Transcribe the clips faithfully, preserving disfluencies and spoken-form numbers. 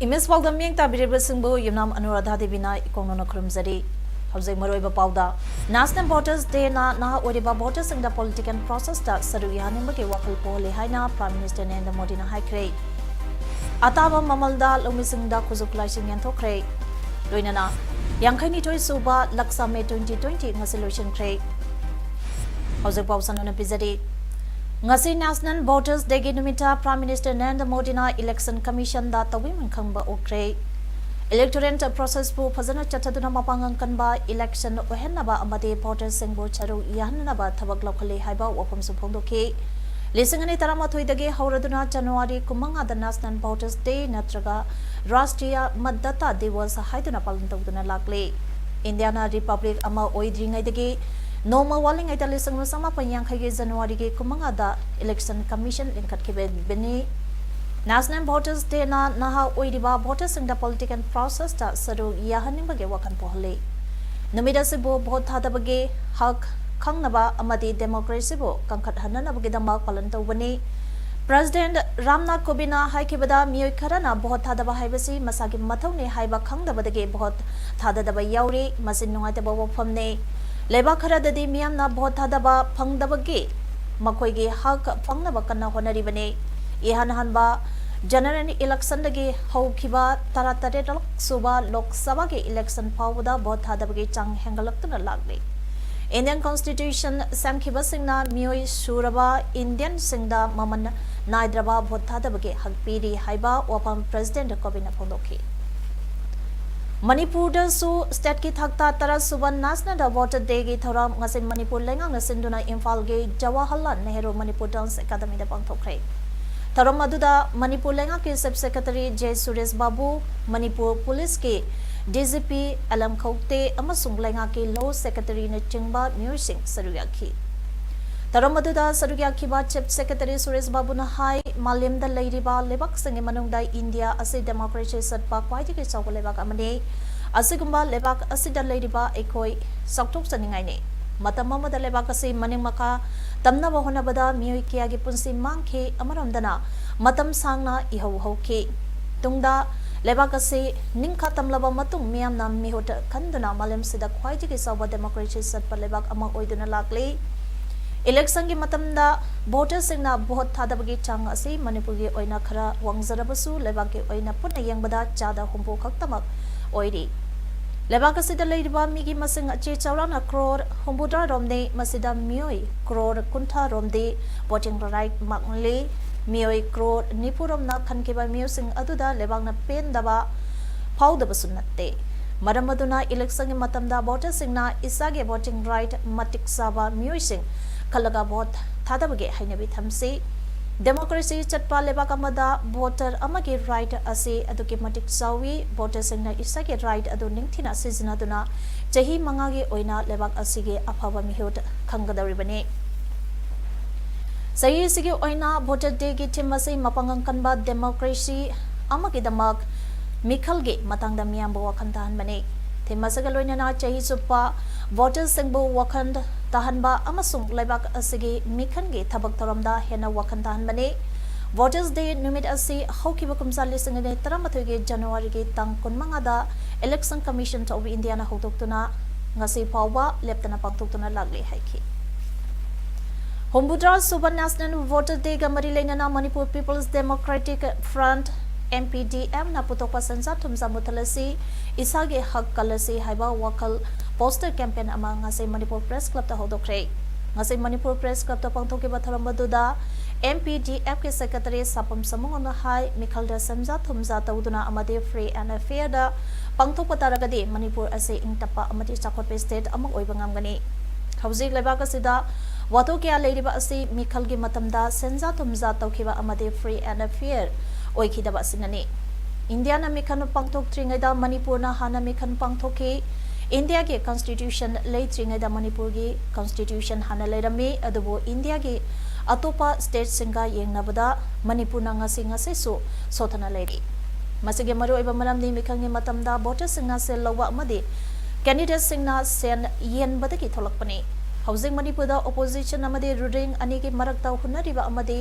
Image ꯄꯥꯎꯗꯝ ꯃꯤꯠꯌꯦꯡ ꯇꯥꯕꯤꯔꯤꯕꯁꯤꯡꯕꯨ ꯌꯨꯝꯅꯥꯝ ꯑꯅꯨꯔꯥꯙꯥ ꯗꯦꯕꯤꯅ ꯏꯀꯣꯡꯅꯅ ꯈꯨꯔꯨꯝꯖꯔꯤ꯫ ꯍꯧꯖꯤꯛ ꯃꯔꯨꯑꯣꯏꯕ ꯄꯥꯎꯗ, National Voters Day ꯅ ꯅꯍꯥ ꯑꯣꯏꯔꯤꯕ ꯚꯣꯇꯔꯁꯤꯡꯗ political process ꯇ ꯁꯔꯨꯛ ꯌꯥꯍꯟꯅꯤꯡꯕꯒꯤ ꯋꯥꯈꯜ ꯄꯣꯛꯍꯜꯂꯤ ꯍꯥꯏꯅ Prime Minister ꯅꯔꯦꯟꯗ꯭ꯔ ꯃꯣꯗꯤꯅ ꯍꯥꯏꯈ꯭ꯔꯦ꯫ ꯑꯇꯥꯕ ꯃꯃꯜꯗ ꯂꯧꯃꯤꯁꯤꯡꯗ ꯈꯨꯠꯁꯨ ꯈꯨꯠꯂꯥꯏꯁꯤꯡ ꯌꯦꯟꯊꯣꯛꯈ꯭ꯔꯦ꯫ ꯂꯣꯏꯅꯅ ꯌꯥꯡꯈꯩꯅꯤꯊꯣꯏ ꯁꯨꯕ ꯂꯛꯁꯥ ꯃꯦ twenty twenty ꯉꯁꯤ ꯂꯣꯏꯁꯤꯟꯈ꯭ꯔꯦ꯫ ꯍꯧꯖꯤꯛ ꯄꯥꯎ ꯁꯟꯗꯣꯛꯅ ꯄꯤꯖꯔꯤ꯫ ꯉꯁꯤ National Voters Day ꯒꯤ ꯅꯨꯃꯤꯠꯇ Prime Minister ꯅꯔꯦꯟꯗ꯭ꯔ ꯃꯣꯗꯤꯅ Election Commission ꯗ ꯇꯧꯕꯤꯃꯜ ꯈꯪꯕ ꯎꯠꯈ꯭ꯔꯦ꯫ Electoral process ꯄꯨ ꯐꯖꯅ ꯆꯠꯊꯗꯨꯅ ꯃꯄꯥꯡꯒꯜ ꯀꯟꯕ election ꯑꯣꯏꯍꯟꯅꯕ ꯑꯃꯗꯤ ꯚꯣꯇꯔꯁꯤꯡꯕꯨ ꯁꯔꯨꯛ ꯌꯥꯍꯟꯅꯕ ꯊꯕꯛ ꯂꯧꯈꯠꯂꯦ ꯍꯥꯏꯕ ꯋꯥꯐꯝꯁꯨ ꯐꯣꯡꯗꯣꯛꯈꯤ꯫ ꯂꯤꯁꯤꯡ ꯑꯅꯤ ꯇꯔꯥꯃꯥꯊꯣꯏꯗꯒꯤ ꯍꯧꯔꯗꯨꯅ ꯖꯅꯋꯥꯔꯤ ꯀꯨꯟꯃꯉꯥꯗ National Voters Day ꯅꯠꯇ꯭ꯔꯒ ꯔꯥꯁꯇ꯭ꯔꯤꯌꯥ ꯃꯇꯗꯥꯇꯥ ꯗꯤꯋꯁ ꯍꯥꯏꯗꯨꯅ ꯄꯥꯂꯟ ꯇꯧꯗꯨꯅ ꯂꯥꯛꯂꯤ꯫ ꯏꯟꯗꯤꯌꯥꯅ ꯔꯤꯄꯕ꯭ꯂꯤꯛ ꯑꯃ ꯑꯣꯏꯗ꯭ꯔꯤꯉꯩꯗꯒꯤ ꯅꯣꯡꯃ ꯋꯥꯠꯂꯤꯉꯩꯗ ꯂꯤꯁꯤꯡ ꯑꯃ ꯆꯃꯥꯄꯟ ꯌꯥꯡꯈꯩꯒꯤ ꯖꯅꯋꯥꯔꯤꯒꯤ ꯀꯨꯟꯃꯉꯥꯗ Election Commission ꯂꯤꯡꯈꯠꯈꯤꯕꯅꯤ꯫ National Voters Day ꯅ ꯅꯍꯥ ꯑꯣꯏꯔꯤꯕ ꯚꯣꯇꯔꯁꯤꯡꯗ political process ꯇ ꯁꯔꯨꯛ ꯌꯥꯍꯟꯅꯤꯡꯕꯒꯤ ꯋꯥꯈꯜ ꯄꯣꯛꯍꯜꯂꯤ꯫ ꯅꯨꯃꯤꯠ ꯑꯁꯤꯕꯨ ꯚꯣꯠ ꯊꯥꯗꯕꯒꯤ ꯍꯛ ꯈꯪꯅꯕ ꯑꯃꯗꯤ democracy ꯕꯨ ꯀꯟꯈꯠꯍꯟꯅꯅꯕꯒꯤꯗꯃꯛ ꯄꯥꯂꯟ ꯇꯧꯕꯅꯤ꯫ President ꯔꯥꯝꯅꯥꯊ ꯀꯣꯕꯤꯟꯗꯅ ꯍꯥꯏꯈꯤꯕꯗ, ꯃꯤꯑꯣꯏ ꯈꯔꯅ ꯚꯣꯠ ꯊꯥꯗꯕ ꯍꯥꯏꯕꯁꯤ ꯃꯁꯥꯒꯤ ꯃꯊꯧꯅꯤ ꯍꯥꯏꯕ ꯈꯪꯗꯕꯗꯒꯤ ꯚꯣꯠ ꯊꯥꯗꯗꯕ ꯌꯥꯎꯔꯤ꯫ ꯃꯁꯤ ꯅꯨꯡꯉꯥꯏꯇꯕ ꯋꯥꯐꯝꯅꯤ꯫ ꯂꯩꯕꯥꯛ ꯈꯔꯗꯗꯤ ꯃꯤꯌꯥꯝꯅ ꯚꯣꯠ ꯊꯥꯗꯕ ꯐꯪꯗꯕꯒꯤ ꯃꯈꯣꯏꯒꯤ ꯍꯛ ꯐꯪꯅꯕ ꯀꯟꯅ ꯍꯣꯠꯅꯔꯤꯕꯅꯤ꯫ ꯏꯍꯥꯟ ꯍꯥꯟꯕ general election ꯗꯒꯤ ꯍꯧꯈꯤꯕ ꯇꯔꯥꯇꯔꯦꯠ ꯁꯨꯕ ꯂꯣꯛ ꯁꯚꯥꯒꯤ election ꯐꯥꯎꯕꯗ ꯚꯣꯠ ꯊꯥꯗꯕꯒꯤ ꯆꯥꯡ ꯍꯦꯟꯒꯠꯂꯛꯇꯨꯅ ꯂꯥꯛꯂꯤ꯫ Indian Constitution ꯁꯦꯝꯈꯤꯕꯁꯤꯡꯅ ꯃꯤꯑꯣꯏ ꯁꯨꯔꯕ Indian ꯁꯤꯡꯗ ꯃꯃꯜ ꯅꯥꯏꯗ꯭ꯔꯕ ꯚꯣꯠ ꯊꯥꯗꯕꯒꯤ ꯍꯛ ꯄꯤꯔꯤ ꯍꯥꯏꯕ ꯋꯥꯐꯝ President ꯀꯣꯕꯤꯟꯗꯅ ꯐꯣꯡꯗꯣꯛꯈꯤ꯫ ꯃꯅꯤꯄꯨꯔꯗꯁꯨ state ꯀꯤ ꯊꯥꯛꯇ ꯇꯔꯥ ꯁꯨꯕ National Voters Day ꯒꯤ ꯊꯧꯔꯝ ꯉꯁꯤ ꯃꯅꯤꯄꯨꯔ ꯂꯩꯉꯥꯛꯅ ꯁꯤꯟꯗꯨꯅ ꯏꯝꯐꯥꯜꯒꯤ ꯖꯋꯥꯍꯔꯂꯥꯜ ꯅꯦꯍꯔꯨ ꯃꯅꯤꯄꯨꯔ Dance Academy ꯗ ꯄꯥꯡꯊꯣꯛꯈ꯭ꯔꯦ꯫ ꯊꯧꯔꯝ ꯑꯗꯨꯗ ꯃꯅꯤꯄꯨꯔ ꯂꯩꯉꯥꯛꯀꯤ Chief Secretary J ꯁꯨꯔꯦꯁ ꯕꯥꯕꯨ, ꯃꯅꯤꯄꯨꯔ ꯄꯨꯂꯤꯁꯀꯤ D G P L M Khaute ꯑꯃꯁꯨꯡ ꯂꯩꯉꯥꯛꯀꯤ Law Secretaryꯅꯆꯤꯡꯕ ꯃꯤꯑꯣꯏꯁꯤꯡ ꯁꯔꯨꯛ ꯌꯥꯈꯤ꯫ ꯊꯧꯔꯝ ꯑꯗꯨꯗ ꯁꯔꯨꯛ ꯌꯥꯈꯤꯕ Chief Secretary ꯁꯨꯔꯦꯁ ꯕꯥꯕꯨꯅ ꯍꯥꯏ, ꯃꯥꯂꯦꯝꯗ ꯂꯩꯔꯤꯕ ꯂꯩꯕꯥꯛꯁꯤꯡꯒꯤ ꯃꯅꯨꯡꯗ ꯏꯟꯗꯤꯌꯥ ꯑꯁꯤ democracy ꯆꯠꯄ ꯈ꯭ꯋꯥꯏꯗꯒꯤ ꯆꯥꯎꯕ ꯂꯩꯕꯥꯛ ꯑꯃꯅꯤ꯫ ꯑꯁꯤꯒꯨꯝꯕ ꯂꯩꯕꯥꯛ ꯑꯁꯤꯗ ꯂꯩꯔꯤꯕ ꯑꯩꯈꯣꯏ ꯆꯥꯎꯊꯣꯛꯆꯅꯤꯡꯉꯥꯏꯅꯤ꯫ ꯃꯇꯝ ꯑꯃꯗ ꯂꯩꯕꯥꯛ ꯑꯁꯤ ꯃꯅꯤꯡ ꯃꯈꯥ ꯇꯝꯅꯕ ꯍꯣꯠꯅꯕꯗ ꯃꯤꯑꯣꯏ ꯀꯌꯥꯒꯤ ꯄꯨꯟꯁꯤ ꯃꯥꯡꯈꯤ꯫ ꯑꯃꯔꯣꯝꯗꯅ ꯃꯇꯝ ꯁꯥꯡꯅ ꯏꯍꯧ ꯍꯧꯈꯤ꯫ ꯇꯨꯡꯗ ꯂꯩꯕꯥꯛ ꯑꯁꯤ ꯅꯤꯡꯈꯥ ꯇꯝꯂꯕ ꯃꯇꯨꯡ ꯃꯤꯌꯥꯝꯅ ꯃꯤꯍꯨꯠ ꯈꯟꯗꯨꯅ ꯃꯥꯂꯦꯝꯁꯤꯗ ꯈ꯭ꯋꯥꯏꯗꯒꯤ ꯆꯥꯎꯕ democracy ꯆꯠꯄ ꯂꯩꯕꯥꯛ ꯑꯃ ꯑꯣꯏꯗꯨꯅ ꯂꯥꯛꯂꯤ꯫ Electionꯒꯤ ꯃꯇꯝꯗ voterꯁꯤꯡꯅ vote ꯊꯥꯗꯕꯒꯤ ꯆꯥꯡ ꯑꯁꯤ ꯃꯅꯤꯄꯨꯔꯒꯤ ꯑꯣꯏꯅ ꯈꯔ ꯋꯥꯡꯖꯔꯕꯁꯨ ꯂꯩꯕꯥꯛꯀꯤ ꯑꯣꯏꯅ ꯄꯨꯟꯅ ꯌꯦꯡꯕꯗ ꯆꯥꯗ ꯍꯨꯝꯐꯨ ꯈꯛꯇꯃꯛ ꯑꯣꯏꯔꯤ꯫ ꯂꯩꯕꯥꯛ ꯑꯁꯤꯗ ꯂꯩꯔꯤꯕ ꯃꯤꯒꯤ ꯃꯁꯤꯡ ꯑꯆꯦ ꯆꯥꯎꯔꯥꯛꯅ crore ꯍꯨꯝꯐꯨꯇꯔꯥ ꯔꯣꯝꯅꯤ꯫ ꯃꯁꯤꯗ ꯃꯤꯑꯣꯏ crore ꯀꯨꯟꯊ꯭ꯔꯥ ꯔꯣꯝꯗꯤ voting right ꯃꯥꯡꯂꯤ꯫ ꯃꯤꯑꯣꯏ crore ꯅꯤꯐꯨ ꯔꯣꯝꯅ ꯈꯟꯈꯤꯕ ꯃꯤꯑꯣꯏꯁꯤꯡ ꯑꯗꯨꯗ ꯂꯩꯕꯥꯛꯅ ꯄꯦꯟꯗꯕ ꯐꯥꯎꯗꯕꯁꯨ ꯅꯠꯇꯦ꯫ ꯃꯔꯝ ꯑꯗꯨꯅ electionꯒꯤ ꯃꯇꯝꯗ voterꯁꯤꯡꯅ ꯏꯁꯥꯒꯤ voting right ꯃꯇꯤꯛ ꯆꯥꯕ ꯃꯤꯑꯣꯏꯁꯤꯡ ꯈꯜꯂꯒ vote ꯊꯥꯗꯕꯒꯤ ꯍꯩꯅꯕꯤ ꯊꯝꯁꯤ꯫ Democracy ꯆꯠꯄ ꯂꯩꯕꯥꯛ ꯑꯃꯗ voter ꯑꯃꯒꯤ right ꯑꯁꯤ ꯑꯗꯨꯛꯀꯤ ꯃꯇꯤꯛ ꯆꯥꯎꯏ꯫ Voterꯁꯤꯡꯅ ꯏꯁꯥꯒꯤ right ꯑꯗꯨ ꯅꯤꯡꯊꯤꯅ ꯁꯤꯖꯤꯟꯅꯗꯨꯅ ꯆꯍꯤ ꯃꯉꯥꯒꯤ ꯑꯣꯏꯅ ꯂꯩꯕꯥꯛ ꯑꯁꯤꯒꯤ ꯑꯐꯕ ꯃꯤꯍꯨꯠ ꯈꯪꯒꯗꯧꯔꯤꯕꯅꯤ꯫ ꯆꯍꯤ ꯑꯁꯤꯒꯤ ꯑꯣꯏꯅ Voter Dayꯒꯤ theme ꯑꯁꯤ ꯃꯄꯥꯡꯒꯜ ꯀꯟꯕ democracy ꯑꯃꯒꯤꯗꯃꯛ ꯃꯤꯈꯜꯒꯤ ꯃꯇꯥꯡꯗ ꯃꯤꯌꯥꯝꯕꯨ ꯋꯥꯈꯜ ꯇꯥꯍꯟꯕꯅꯤ꯫ Theme ꯑꯁꯤꯒ ꯂꯣꯏꯅꯅ ꯆꯍꯤ ꯆꯨꯞꯄ voterꯁꯤꯡꯕꯨ ꯋꯥꯈꯜ ꯇꯥꯍꯟꯕ ꯑꯃꯁꯨꯡ ꯂꯩꯕꯥꯛ ꯑꯁꯤꯒꯤ ꯃꯤꯈꯜꯒꯤ ꯊꯕꯛ ꯊꯧꯔꯝꯗ ꯍꯦꯟꯅ ꯋꯥꯈꯜ ꯇꯥꯍꯟꯕꯅꯤ꯫ Voters Day ꯅꯨꯃꯤꯠ ꯑꯁꯤ ꯍꯧꯈꯤꯕ ꯀꯨꯝꯖꯥ ꯂꯤꯁꯤꯡ ꯑꯅꯤ ꯇꯔꯥꯃꯥꯊꯣꯏꯒꯤ Januaryꯒꯤ ꯇꯥꯡ ꯀꯨꯟꯃꯉꯥꯗ Election Commission of Indiaꯅ ꯍꯧꯗꯣꯛꯇꯨꯅ ꯉꯁꯤ ꯐꯥꯎꯕ ꯂꯦꯞꯇꯅ ꯄꯥꯡꯊꯣꯛꯇꯨꯅ ꯂꯥꯛꯂꯤ ꯍꯥꯏꯈꯤ꯫ ꯍꯨꯝꯐꯨꯇꯔꯥ ꯁꯨꯕ National Voter Dayꯒ ꯃꯔꯤ ꯂꯩꯅꯅ Manipur People's Democratic Front, M P D Fꯅ ꯄꯨꯊꯣꯛꯄ ꯁꯦꯟꯖꯥ ꯊꯨꯝꯖꯥ ꯃꯨꯊꯠꯂꯁꯤ, ꯏꯁꯥꯒꯤ ꯍꯛ ꯀꯜꯂꯁꯤ ꯍꯥꯏꯕ ꯋꯥꯈꯜ poster campaign ꯑꯃ ꯉꯁꯤ ꯃꯅꯤꯄꯨꯔ Press Clubꯇ ꯍꯧꯗꯣꯛꯈ꯭ꯔꯦ꯫ ꯉꯁꯤ ꯃꯅꯤꯄꯨꯔ Press Clubꯇ ꯄꯥꯡꯊꯣꯛꯈꯤꯕ ꯊꯧꯔꯝ ꯑꯗꯨꯗ M P D Fꯀꯤ Secretary ꯁꯥꯄꯝ ꯁꯃꯨꯡꯅ ꯍꯥꯏ, ꯃꯤꯈꯜꯗ ꯁꯦꯟꯖꯥ ꯊꯨꯝꯖꯥ ꯇꯧꯗꯨꯅ ꯑꯃꯗꯤ free and fairꯗ ꯄꯥꯡꯊꯣꯛꯄ ꯇꯥꯔꯒꯗꯤ ꯃꯅꯤꯄꯨꯔ ꯑꯁꯤ ꯏꯪ ꯇꯞꯄ ꯑꯃꯗꯤ ꯆꯥꯎꯈꯠꯄ state ꯑꯃ ꯑꯣꯏꯕ ꯉꯝꯒꯅꯤ꯫ ꯍꯧꯖꯤꯛ ꯂꯩꯕꯥꯛ ꯑꯁꯤꯗ ꯋꯥꯊꯣꯛ ꯀꯌꯥ ꯂꯩꯔꯤꯕ ꯑꯁꯤ ꯃꯤꯈꯜꯒꯤ ꯃꯇꯝꯗ ꯁꯦꯟꯖꯥ ꯊꯨꯝꯖꯥ ꯇꯧꯈꯤꯕ ꯑꯃꯗꯤ free and fair ꯑꯣꯏꯈꯤꯗꯕ ꯑꯁꯤꯅꯅꯤ꯫ ꯏꯟꯗꯤꯌꯥꯅ ꯃꯤꯈꯜ ꯄꯥꯡꯊꯣꯛꯇ꯭ꯔꯤꯉꯩꯗ ꯃꯅꯤꯄꯨꯔꯅ ꯍꯥꯟꯅ ꯃꯤꯈꯜ ꯄꯥꯡꯊꯣꯛꯈꯤ꯫ ꯏꯟꯗꯤꯌꯥꯒꯤ constitution ꯂꯩꯇ꯭ꯔꯤꯉꯩꯗ ꯃꯅꯤꯄꯨꯔꯒꯤ constitution ꯍꯥꯟꯅ ꯂꯩꯔꯝꯃꯤ꯫ ꯑꯗꯨꯕꯨ ꯏꯟꯗꯤꯌꯥꯒꯤ ꯑꯇꯣꯞꯄ stateꯁꯤꯡꯒ ꯌꯦꯡꯅꯕꯗ ꯃꯅꯤꯄꯨꯔꯅ ꯉꯁꯤ ꯉꯁꯤꯁꯨ ꯁꯣꯊꯅ ꯂꯩꯔꯤ꯫ ꯃꯁꯤꯒꯤ ꯃꯔꯨꯑꯣꯏꯕ ꯃꯔꯝꯗꯤ ꯃꯤꯈꯜꯒꯤ ꯃꯇꯝꯗ voterꯁꯤꯡꯅ ꯁꯦꯜ ꯂꯧꯕ ꯑꯃꯗꯤ candidateꯁꯤꯡꯅ ꯁꯦꯟ ꯌꯦꯟꯕꯗꯒꯤ ꯊꯣꯛꯂꯛꯄꯅꯤ꯫ ꯍꯧꯖꯤꯛ ꯃꯅꯤꯄꯨꯔꯗ opposition ꯑꯃꯗꯤ ruling ꯑꯅꯤꯒꯤ ꯃꯔꯛꯇ ꯍꯨꯟꯅꯔꯤꯕ ꯑꯃꯗꯤ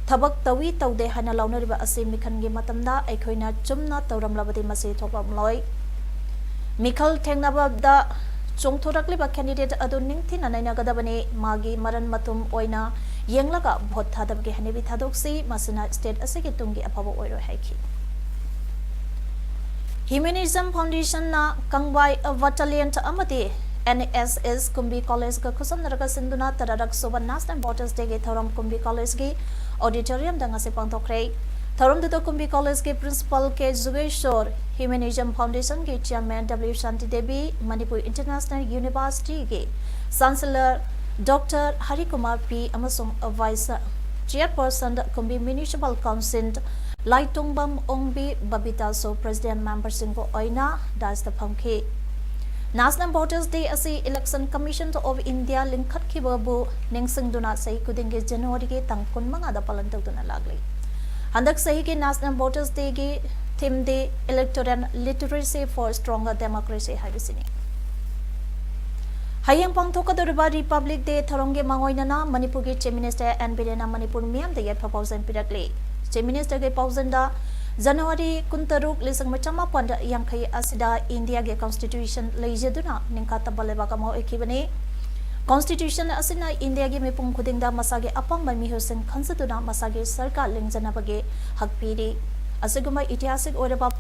ꯊꯕꯛ ꯇꯧꯏ ꯇꯧꯗꯦ ꯍꯥꯏꯅ ꯂꯥꯎꯅꯔꯤꯕ ꯑꯁꯤ ꯃꯤꯈꯜꯒꯤ ꯃꯇꯝꯗ ꯑꯩꯈꯣꯏꯅ ꯆꯨꯝꯅ ꯇꯧꯔꯝꯂꯕꯗꯤ ꯃꯁꯤ ꯊꯣꯛꯂꯝꯂꯣꯏ꯫ ꯃꯤꯈꯜ ꯊꯦꯡꯅꯕꯗ ꯆꯣꯡꯊꯣꯔꯛꯂꯤꯕ candidate ꯑꯗꯨ ꯅꯤꯡꯊꯤꯅ ꯅꯩꯅꯒꯗꯕꯅꯤ꯫ ꯃꯥꯒꯤ ꯃꯔꯟ ꯃꯊꯨꯝ ꯑꯣꯏꯅ ꯌꯦꯡꯂꯒ vote ꯊꯥꯗꯕꯒꯤ ꯍꯩꯅꯕꯤ ꯊꯥꯗꯣꯛꯁꯤ꯫ ꯃꯁꯤꯅ state ꯑꯁꯤꯒꯤ ꯇꯨꯡꯒꯤ ꯑꯐꯕ ꯑꯣꯏꯔꯣꯏ ꯍꯥꯏꯈꯤ꯫ Humanism Foundationꯅ ꯀꯪꯕꯥꯏ Battalion ꯑꯃꯗꯤ N S S ꯀꯨꯝꯕꯤ Collegeꯒ ꯈꯨꯠꯁꯝꯅꯔꯒ ꯁꯤꯟꯗꯨꯅ ꯇꯔꯥꯔꯛ ꯁꯨꯕ National Voters Dayꯒꯤ ꯊꯧꯔꯝ ꯀꯨꯝꯕꯤ Collegeꯒꯤ auditoriumꯗ ꯉꯁꯤ ꯄꯥꯡꯊꯣꯛꯈ꯭ꯔꯦ꯫ ꯊꯧꯔꯝꯗꯨꯗ ꯀꯨꯝꯕꯤ Collegeꯀꯤ Principal K Jugeshor, Humanism Foundationꯒꯤ Chairman W ꯁꯥꯟꯇꯤ Devi, Manipur International Universityꯒꯤ Chancellor Doctor ꯍꯔꯤꯀꯨꯃꯥꯔ ꯄꯤ ꯑꯃꯁꯨꯡ Vice Chairperson ꯀꯨꯝꯕꯤ Municipal Council ꯂꯥꯏꯇꯣꯡꯕꯝ ꯑꯣꯡꯕꯤ ꯕꯕꯤꯇꯥꯁꯨ President memberꯁꯤꯡꯒ ꯑꯣꯏꯅ daireꯁꯇ ꯐꯝꯈꯤ꯫ National Voters Day ꯑꯁꯤ Election Commission of India ꯂꯤꯡꯈꯠꯈꯤꯕꯕꯨ ꯅꯤꯡꯁꯤꯡꯗꯨꯅ ꯆꯍꯤ ꯈꯨꯗꯤꯡꯒꯤ Januaryꯒꯤ ꯇꯥꯡ ꯀꯨꯟꯃꯉꯥꯗ ꯄꯥꯂꯟ ꯇꯧꯗꯨꯅ ꯂꯥꯛꯂꯤ꯫ ꯍꯟꯗꯛ ꯆꯍꯤꯒꯤ National Voters Dayꯒꯤ themeꯗꯤ Electoral Literacy for Stronger Democracy ꯍꯥꯏꯕꯁꯤꯅꯤ꯫ ꯍꯌꯦꯡ ꯄꯥꯡꯊꯣꯛꯀꯗꯧꯔꯤꯕ Republic Day ꯊꯧꯔꯝꯒꯤ ꯃꯥꯡꯑꯣꯏꯅꯅ ꯃꯅꯤꯄꯨꯔꯒꯤ Chief Minister N ꯕꯤꯔꯦꯟꯅ ꯃꯅꯤꯄꯨꯔ ꯃꯤꯌꯥꯝꯗ ꯌꯥꯏꯐ ꯄꯥꯎꯖꯦꯜ ꯄꯤꯔꯛꯂꯤ꯫ Chief Ministerꯒꯤ ꯄꯥꯎꯖꯦꯜꯗ, January ꯀꯨꯟꯇꯔꯨꯛ, ꯂꯤꯁꯤꯡ ꯑꯃ ꯆꯃꯥꯄꯟ ꯌꯥꯡꯈꯩ ꯑꯁꯤꯗ ꯏꯟꯗꯤꯌꯥꯒꯤ Constitution ꯂꯩꯖꯗꯨꯅ ꯅꯤꯡꯈꯥ ꯇꯝꯕ ꯂꯩꯕꯥꯛ ꯑꯃ ꯑꯣꯏꯈꯤꯕꯅꯤ꯫ Constitution ꯑꯁꯤꯅ ꯏꯟꯗꯤꯌꯥꯒꯤ ꯃꯤꯄꯨꯝ ꯈꯨꯗꯤꯡꯗ ꯃꯁꯥꯒꯤ ꯑꯄꯥꯝꯕ ꯃꯤꯍꯨꯠꯁꯤꯡ ꯈꯟꯖꯗꯨꯅ ꯃꯁꯥꯒꯤ ꯁꯔꯀꯥꯔ ꯂꯤꯡꯖꯅꯕꯒꯤ ꯍꯛ ꯄꯤꯔꯤ꯫ ꯑꯁꯤꯒꯨꯝꯕ ꯏꯇꯤꯍꯥꯁꯤꯛ ꯑꯣꯏꯔꯕ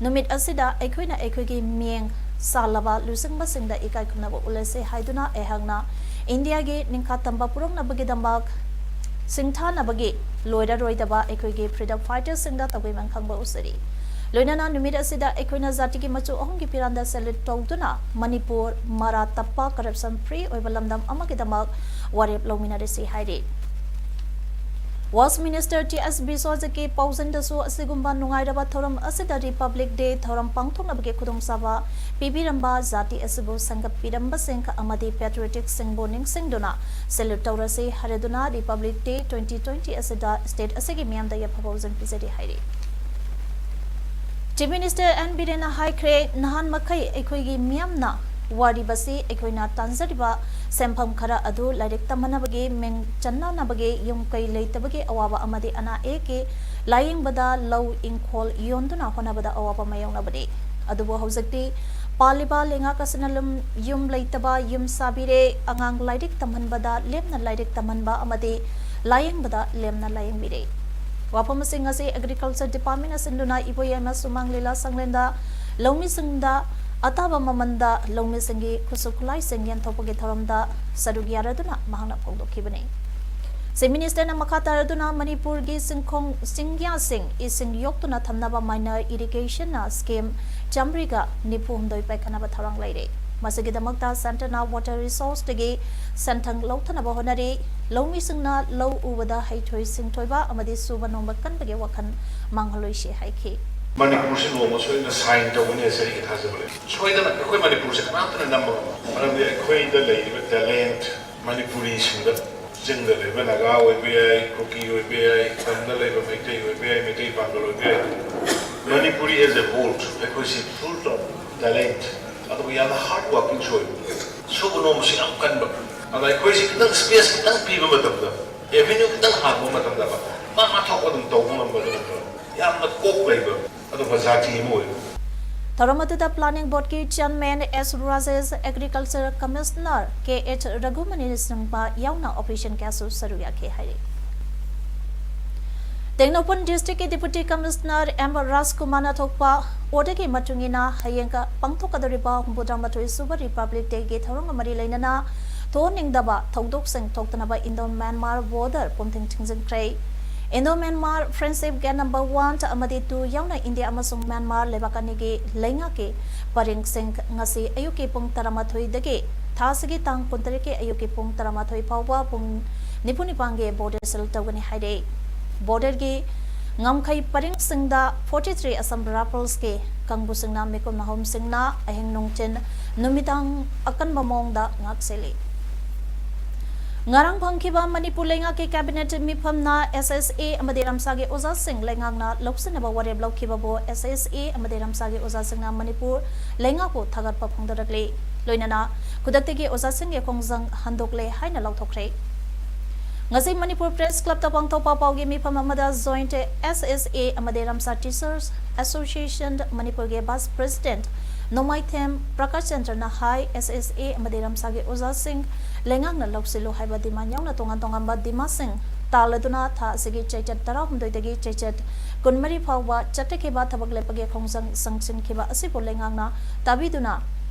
ꯅꯨꯃꯤꯠ ꯑꯁꯤꯗ ꯑꯩꯈꯣꯏꯅ ꯑꯩꯈꯣꯏꯒꯤ ꯃꯤꯡ ꯁꯥꯜꯂꯕ ꯂꯨꯆꯤꯡꯕꯁꯤꯡꯗ ꯏꯀꯥꯏ ꯈꯨꯝꯅꯕ ꯎꯠꯂꯁꯤ ꯍꯥꯏꯗꯨꯅ ꯑꯩꯍꯥꯛꯅ ꯏꯟꯗꯤꯌꯥꯒꯤ ꯅꯤꯡꯈꯥ ꯇꯝꯕ ꯄꯨꯔꯛꯅꯕꯒꯤꯗꯃꯛ ꯁꯤꯡꯊꯥꯅꯕꯒꯤ ꯂꯣꯏꯔꯔꯣꯏꯗꯕ ꯑꯩꯈꯣꯏꯒꯤ freedom fighterꯁꯤꯡꯗ ꯇꯧꯕꯤꯃꯜ ꯈꯪꯕ ꯎꯠꯆꯔꯤ꯫ ꯂꯣꯏꯅꯅ ꯅꯨꯃꯤꯠ ꯑꯁꯤꯗ ꯑꯩꯈꯣꯏꯅ ꯖꯥꯇꯤꯒꯤ ꯃꯆꯨ ꯑꯍꯨꯝꯒꯤ ꯐꯤꯔꯥꯟꯗ salute ꯇꯧꯗꯨꯅ ꯃꯅꯤꯄꯨꯔ ꯃꯔꯥ ꯇꯞꯄ, corruption free ꯑꯣꯏꯕ ꯂꯝꯗꯝ ꯑꯃꯒꯤꯗꯃꯛ ꯋꯥꯔꯦꯞ ꯂꯧꯃꯤꯟꯅꯔꯁꯤ ꯍꯥꯏꯔꯤ꯫ West Minister ꯇꯤ ꯑꯦꯁ ꯕꯤꯁ꯭ꯋꯖꯤꯠꯀꯤ ꯄꯥꯎꯖꯦꯜꯗꯁꯨ ꯑꯁꯤꯒꯨꯝꯕ ꯅꯨꯡꯉꯥꯏꯔꯕ ꯊꯧꯔꯝ ꯑꯁꯤꯗ Republic Day ꯊꯧꯔꯝ ꯄꯥꯡꯊꯣꯛꯅꯕꯒꯤ ꯈꯨꯗꯣꯡꯆꯥꯕ ꯄꯤꯕꯤꯔꯝꯕ, ꯖꯥꯇꯤ ꯑꯁꯤꯕꯨ ꯁꯦꯝꯒꯠꯄꯤꯔꯝꯕꯁꯤꯡ ꯑꯃꯗꯤ patriotic ꯁꯤꯡꯕꯨ ꯅꯤꯡꯁꯤꯡꯗꯨꯅ salute ꯇꯧꯔꯁꯤ ꯍꯥꯏꯔꯗꯨꯅ Republic Day twenty twenty ꯑꯁꯤꯗ state ꯑꯁꯤꯒꯤ ꯃꯤꯌꯥꯝꯗ ꯌꯥꯏꯐ ꯄꯥꯎꯖꯦꯜ ꯄꯤꯖꯔꯤ ꯍꯥꯏꯔꯤ꯫ Chief Minister ꯑꯦꯟ ꯕꯤꯔꯦꯟꯅ ꯍꯥꯏꯈ꯭ꯔꯦ, ꯅꯍꯥꯟ ꯃꯈꯩ ꯑꯩꯈꯣꯏꯒꯤ ꯃꯤꯌꯥꯝꯅ ꯋꯥꯔꯤꯕꯁꯤ ꯑꯩꯈꯣꯏꯅ ꯇꯥꯟꯖꯔꯤꯕ ꯁꯦꯟꯐꯝ ꯈꯔ ꯑꯗꯨ ꯂꯥꯏꯔꯤꯛ ꯇꯝꯍꯟꯅꯕꯒꯤ, ꯃꯤꯡ ꯆꯟꯅꯅꯕꯒꯤ, ꯌꯨꯝ ꯀꯩ ꯂꯩꯇꯕꯒꯤ ꯑꯋꯥꯕ ꯑꯃꯗꯤ ꯑꯅꯥ ꯑꯌꯦꯛꯀꯤ ꯂꯥꯌꯦꯡꯕꯗ, ꯂꯧ ꯏꯪꯈꯣꯜ ꯌꯣꯟꯗꯨꯅ ꯍꯣꯠꯅꯕꯗ ꯑꯋꯥꯕ ꯃꯥꯌꯣꯛꯅꯕꯅꯤ꯫ ꯑꯗꯨꯕꯨ ꯍꯧꯖꯤꯛꯇꯤ ꯄꯥꯜꯂꯤꯕ ꯂꯩꯉꯥꯛ ꯑꯁꯤꯅ ꯂꯨꯝ-, ꯌꯨꯝ ꯂꯩꯇꯕ ꯌꯨꯝ ꯁꯥꯕꯤꯔꯦ, ꯑꯉꯥꯡ ꯂꯥꯏꯔꯤꯛ ꯇꯝꯍꯟꯕꯗ ꯂꯦꯝꯅ ꯂꯥꯏꯔꯤꯛ ꯇꯝꯍꯟꯕ ꯑꯃꯗꯤ ꯂꯥꯌꯦꯡꯕꯗ ꯂꯦꯝꯅ ꯂꯥꯌꯦꯡꯕꯤꯔꯦ꯫ ꯋꯥꯐꯝꯁꯤꯡ ꯑꯁꯤ Agriculture Department ꯁꯤꯟꯗꯨꯅ ꯏꯕꯣꯌꯥꯏꯃ ꯁꯨꯃꯥꯡ ꯂꯤꯂꯥ ꯁꯪꯂꯦꯟꯗ ꯂꯧꯃꯤꯁꯤꯡꯗ ꯑꯇꯥꯕ ꯃꯃꯜꯗ ꯂꯧꯃꯤꯁꯤꯡꯒꯤ ꯈꯨꯠꯁꯨ ꯈꯨꯠꯂꯥꯏꯁꯤꯡ ꯌꯦꯟꯊꯣꯛꯄꯒꯤ ꯊꯧꯔꯝꯗ ꯁꯔꯨꯛ ꯌꯥꯔꯗꯨꯅ ꯃꯍꯥꯛꯅ ꯐꯣꯡꯗꯣꯛꯈꯤꯕꯅꯤ꯫ Chief Minister ꯅ ꯃꯈꯥ ꯇꯥꯔꯗꯨꯅ ꯃꯅꯤꯄꯨꯔꯒꯤ ꯆꯤꯡꯈꯣꯡ ꯆꯤꯡꯌꯥꯁꯤꯡ ꯏꯁꯤꯡ ꯌꯣꯛꯇꯨꯅ ꯊꯝꯅꯕ minor irrigation ꯅ scheme ꯆꯥꯃꯔꯤꯒ ꯅꯤꯐꯨ ꯍꯨꯝꯗꯣꯏ ꯄꯥꯏꯈꯠꯅꯕ ꯊꯧꯔꯥꯡ ꯂꯩꯔꯦ꯫ ꯃꯁꯤꯒꯤꯗꯃꯛꯇ centre ꯅ water resource ꯇꯒꯤ ꯁꯦꯟꯊꯪ ꯂꯧꯊꯅꯕ ꯍꯣꯠꯅꯔꯤ꯫ ꯂꯧꯃꯤꯁꯤꯡꯅ ꯂꯧ ꯎꯕꯗ ꯍꯩꯊꯣꯏ ꯁꯤꯡꯊꯣꯏꯕ ꯑꯃꯗꯤ ꯁꯨꯕ ꯅꯣꯝꯕ ꯀꯟꯕꯒꯤ ꯋꯥꯈꯜ ꯃꯥꯡꯍꯜꯂꯣꯏꯁꯤ ꯍꯥꯏꯈꯤ꯫ ꯃꯅꯤꯄꯨꯔꯁꯤ ꯅꯣꯡꯃ ꯁꯣꯏꯗꯅ sign ꯇꯧꯒꯅꯤ ꯍꯥꯏꯁꯦ ꯑꯩꯒꯤ ꯊꯥꯖꯕ ꯂꯩ꯫ ꯁꯣꯏꯗꯅ ꯑꯩꯈꯣꯏ ꯃꯅꯤꯄꯨꯔꯁꯦ ꯀꯅꯥꯝꯇꯅ ꯅꯝꯕ ꯉꯝꯃꯣꯏ꯫ ꯃꯔꯝꯗꯤ ꯑꯩꯈꯣꯏꯗ ꯂꯩꯔꯤꯕ talent, ꯃꯅꯤꯄꯨꯔꯤꯁꯤꯡꯗ, ꯆꯤꯡꯗ ꯂꯩꯕ ꯅꯥꯒꯥ ꯑꯣꯏꯕ ꯌꯥꯏ, ꯀꯨꯀꯤ ꯑꯣꯏꯕ ꯌꯥꯏ, ꯇꯝꯗ ꯂꯩꯕ ꯃꯩꯇꯩ ꯑꯣꯏꯕ ꯌꯥꯏ, ꯃꯩꯇꯩ ꯄꯥꯡꯒꯜ ꯑꯣꯏꯕ ꯌꯥꯏ, ꯃꯅꯤꯄꯨꯔꯤ as a whole ꯑꯩꯈꯣꯏꯁꯤ full of talent, ꯑꯗꯨꯒ ꯌꯥꯝꯅ hard working ꯁꯨ ꯑꯣꯏꯕ, ꯁꯨꯕ ꯅꯣꯝꯕꯁꯨ ꯌꯥꯝ ꯀꯟꯕ꯫ ꯑꯗ ꯑꯩꯈꯣꯏꯁꯤ ꯈꯤꯇꯪ space ꯈꯤꯇꯪ ꯄꯤꯕ ꯃꯇꯝꯗ, avenue ꯈꯤꯇꯪ ꯍꯥꯡꯕ ꯃꯇꯝꯗ ꯃꯥ ꯃꯥ ꯊꯣꯛꯄ ꯑꯗꯨꯝ ꯇꯧꯕ ꯉꯝꯕ ꯑꯗꯨꯒꯨꯝꯕ ꯌꯥꯝꯅ ꯀꯣꯛ ꯂꯩꯕ ꯑꯗꯨꯒꯨꯝꯕ ꯖꯥꯇꯤ ꯑꯃ ꯑꯣꯏꯕ꯫ ꯊꯧꯔꯝ ꯑꯗꯨꯗ Planning Board ꯀꯤ Chairman ꯑꯦꯁ ꯔꯥꯖꯦꯁ, Agriculture Commissioner ꯀꯦ ꯑꯩꯆ ꯔꯘꯨꯃꯅꯤꯅꯆꯤꯡꯕ ꯌꯥꯎꯅ official ꯀꯌꯥꯁꯨ ꯁꯔꯨꯛ ꯌꯥꯈꯤ ꯍꯥꯏꯔꯤ꯫ ꯇꯦꯡꯅꯧꯄꯜ district ꯀꯤ Deputy Commissioner ꯑꯦꯝ ꯔꯥꯖꯀꯨꯃꯥꯔꯅ ꯊꯣꯛꯄ order ꯒꯤ ꯃꯇꯨꯡ ꯏꯟꯅ ꯍꯌꯦꯡ ꯄꯥꯡꯊꯣꯛꯀꯗꯧꯔꯤꯕ ꯍꯨꯝꯐꯨꯇꯔꯥꯃꯥꯊꯣꯏ ꯁꯨꯕ Republic Day ꯒꯤ ꯊꯧꯔꯝꯒ ꯃꯔꯤ ꯂꯩꯅꯅ ꯊꯣꯛꯍꯟꯅꯤꯡꯗꯕ ꯊꯧꯗꯣꯛꯁꯤꯡ ꯊꯣꯛꯇꯅꯕ Indo Myanmar border ꯄꯨꯝꯊꯤꯡ ꯊꯤꯡꯖꯤꯟꯈ꯭ꯔꯦ꯫ Indo-Myanmar Friendship Gate number one ꯑꯃꯗꯤ two ꯌꯥꯎꯅ ꯏꯟꯗꯤꯌꯥ ꯑꯃꯁꯨꯡ ꯃ꯭ꯌꯥꯟꯃꯥꯔ ꯂꯩꯕꯥꯛ ꯑꯅꯤꯒꯤ ꯂꯩꯉꯥꯛꯀꯤ ꯄꯔꯤꯡꯁꯤꯡ ꯉꯁꯤ ꯑꯌꯨꯛꯀꯤ ꯄꯨꯡ ꯇꯔꯥꯃꯥꯊꯣꯏꯗꯒꯤ ꯊꯥ ꯑꯁꯤꯒꯤ ꯇꯥꯡ ꯀꯨꯟꯇꯔꯦꯠꯀꯤ ꯑꯌꯨꯛꯀꯤ ꯄꯨꯡ ꯇꯔꯥꯃꯥꯊꯣꯏ ꯐꯥꯎꯕ ꯄꯨꯡ ꯅꯤꯐꯨ ꯅꯤꯄꯥꯟꯒꯤ border seal ꯇꯧꯒꯅꯤ ꯍꯥꯏꯔꯦ꯫ Borderꯒꯤ ꯉꯝꯈꯩ ꯄꯔꯤꯡꯁꯤꯡꯗ forty three Assam Riflesꯀꯤ ꯀꯥꯡꯕꯨꯁꯤꯡꯅ ꯃꯤꯀꯨꯞ ꯅꯍꯨꯝꯁꯤꯡꯅ ꯑꯍꯤꯡ ꯅꯨꯡꯊꯤꯟ ꯅꯨꯃꯤꯗꯥꯡ ꯑꯀꯟꯕ ꯃꯑꯣꯡꯗ ꯉꯥꯛꯁꯦꯜꯂꯤ꯫ ꯉꯔꯥꯡ ꯐꯪꯈꯤꯕ ꯃꯅꯤꯄꯨꯔ ꯂꯩꯉꯥꯛꯀꯤ cabinet ꯃꯤꯐꯝꯅ S S A ꯑꯃꯗꯤ ꯔꯝꯁꯥꯒꯤ ꯑꯣꯖꯥꯁꯤꯡ ꯂꯩꯉꯥꯛꯅ ꯂꯧꯁꯤꯟꯅꯕ ꯋꯥꯔꯦꯞ ꯂꯧꯈꯤꯕꯕꯨ S S A ꯑꯃꯗꯤ ꯔꯝꯁꯥꯒꯤ ꯑꯣꯖꯥꯁꯤꯡꯅ ꯃꯅꯤꯄꯨꯔ ꯂꯩꯉꯥꯛꯄꯨ ꯊꯥꯒꯠꯄ ꯐꯣꯡꯗꯣꯔꯛꯂꯤ꯫ ꯂꯣꯏꯅꯅ ꯈꯨꯗꯛꯇꯒꯤ ꯑꯣꯖꯥꯁꯤꯡꯒꯤ ꯈꯣꯡꯖꯪ ꯍꯟꯗꯣꯛꯂꯦ ꯍꯥꯏꯅ ꯂꯥꯎꯊꯣꯛꯈ꯭ꯔꯦ꯫ ꯉꯁꯤ ꯃꯅꯤꯄꯨꯔ Press Clubꯇ ꯄꯥꯡꯊꯣꯛꯄ ꯄꯥꯎꯒꯤ ꯃꯤꯐꯝ ꯑꯃꯗ joint S S A ꯑꯃꯗꯤ ꯔꯝꯁꯥ Teachers Association ꯃꯅꯤꯄꯨꯔꯒꯤ Vice President Nongmaithem Prakash ꯆꯟꯗ꯭ꯔꯅ high, S S A ꯑꯃꯗꯤ ꯔꯝꯁꯥꯒꯤ ꯑꯣꯖꯥꯁꯤꯡ ꯂꯩꯉꯥꯛꯅ ꯂꯧꯁꯤꯜꯂꯨ ꯍꯥꯏꯕ demand ꯌꯥꯎꯅ ꯇꯣꯉꯥꯟ ꯇꯣꯉꯥꯟꯕ demandꯁꯤꯡ ꯇꯥꯜꯂꯗꯨꯅ ꯊꯥ ꯑꯁꯤꯒꯤ ꯆꯩꯆꯠ ꯇꯔꯥꯍꯨꯝꯗꯣꯏꯗꯒꯤ ꯆꯩꯆꯠ ꯀꯨꯟꯃꯔꯤ ꯐꯥꯎꯕ ꯆꯠꯊꯈꯤꯕ ꯊꯕꯛ ꯂꯦꯞꯄꯒꯤ ꯈꯣꯡꯖꯪ ꯁꯪꯁꯤꯟꯈꯤꯕ ꯑꯁꯤꯕꯨ ꯂꯩꯉꯥꯛꯅ ꯇꯥꯕꯤꯗꯨꯅ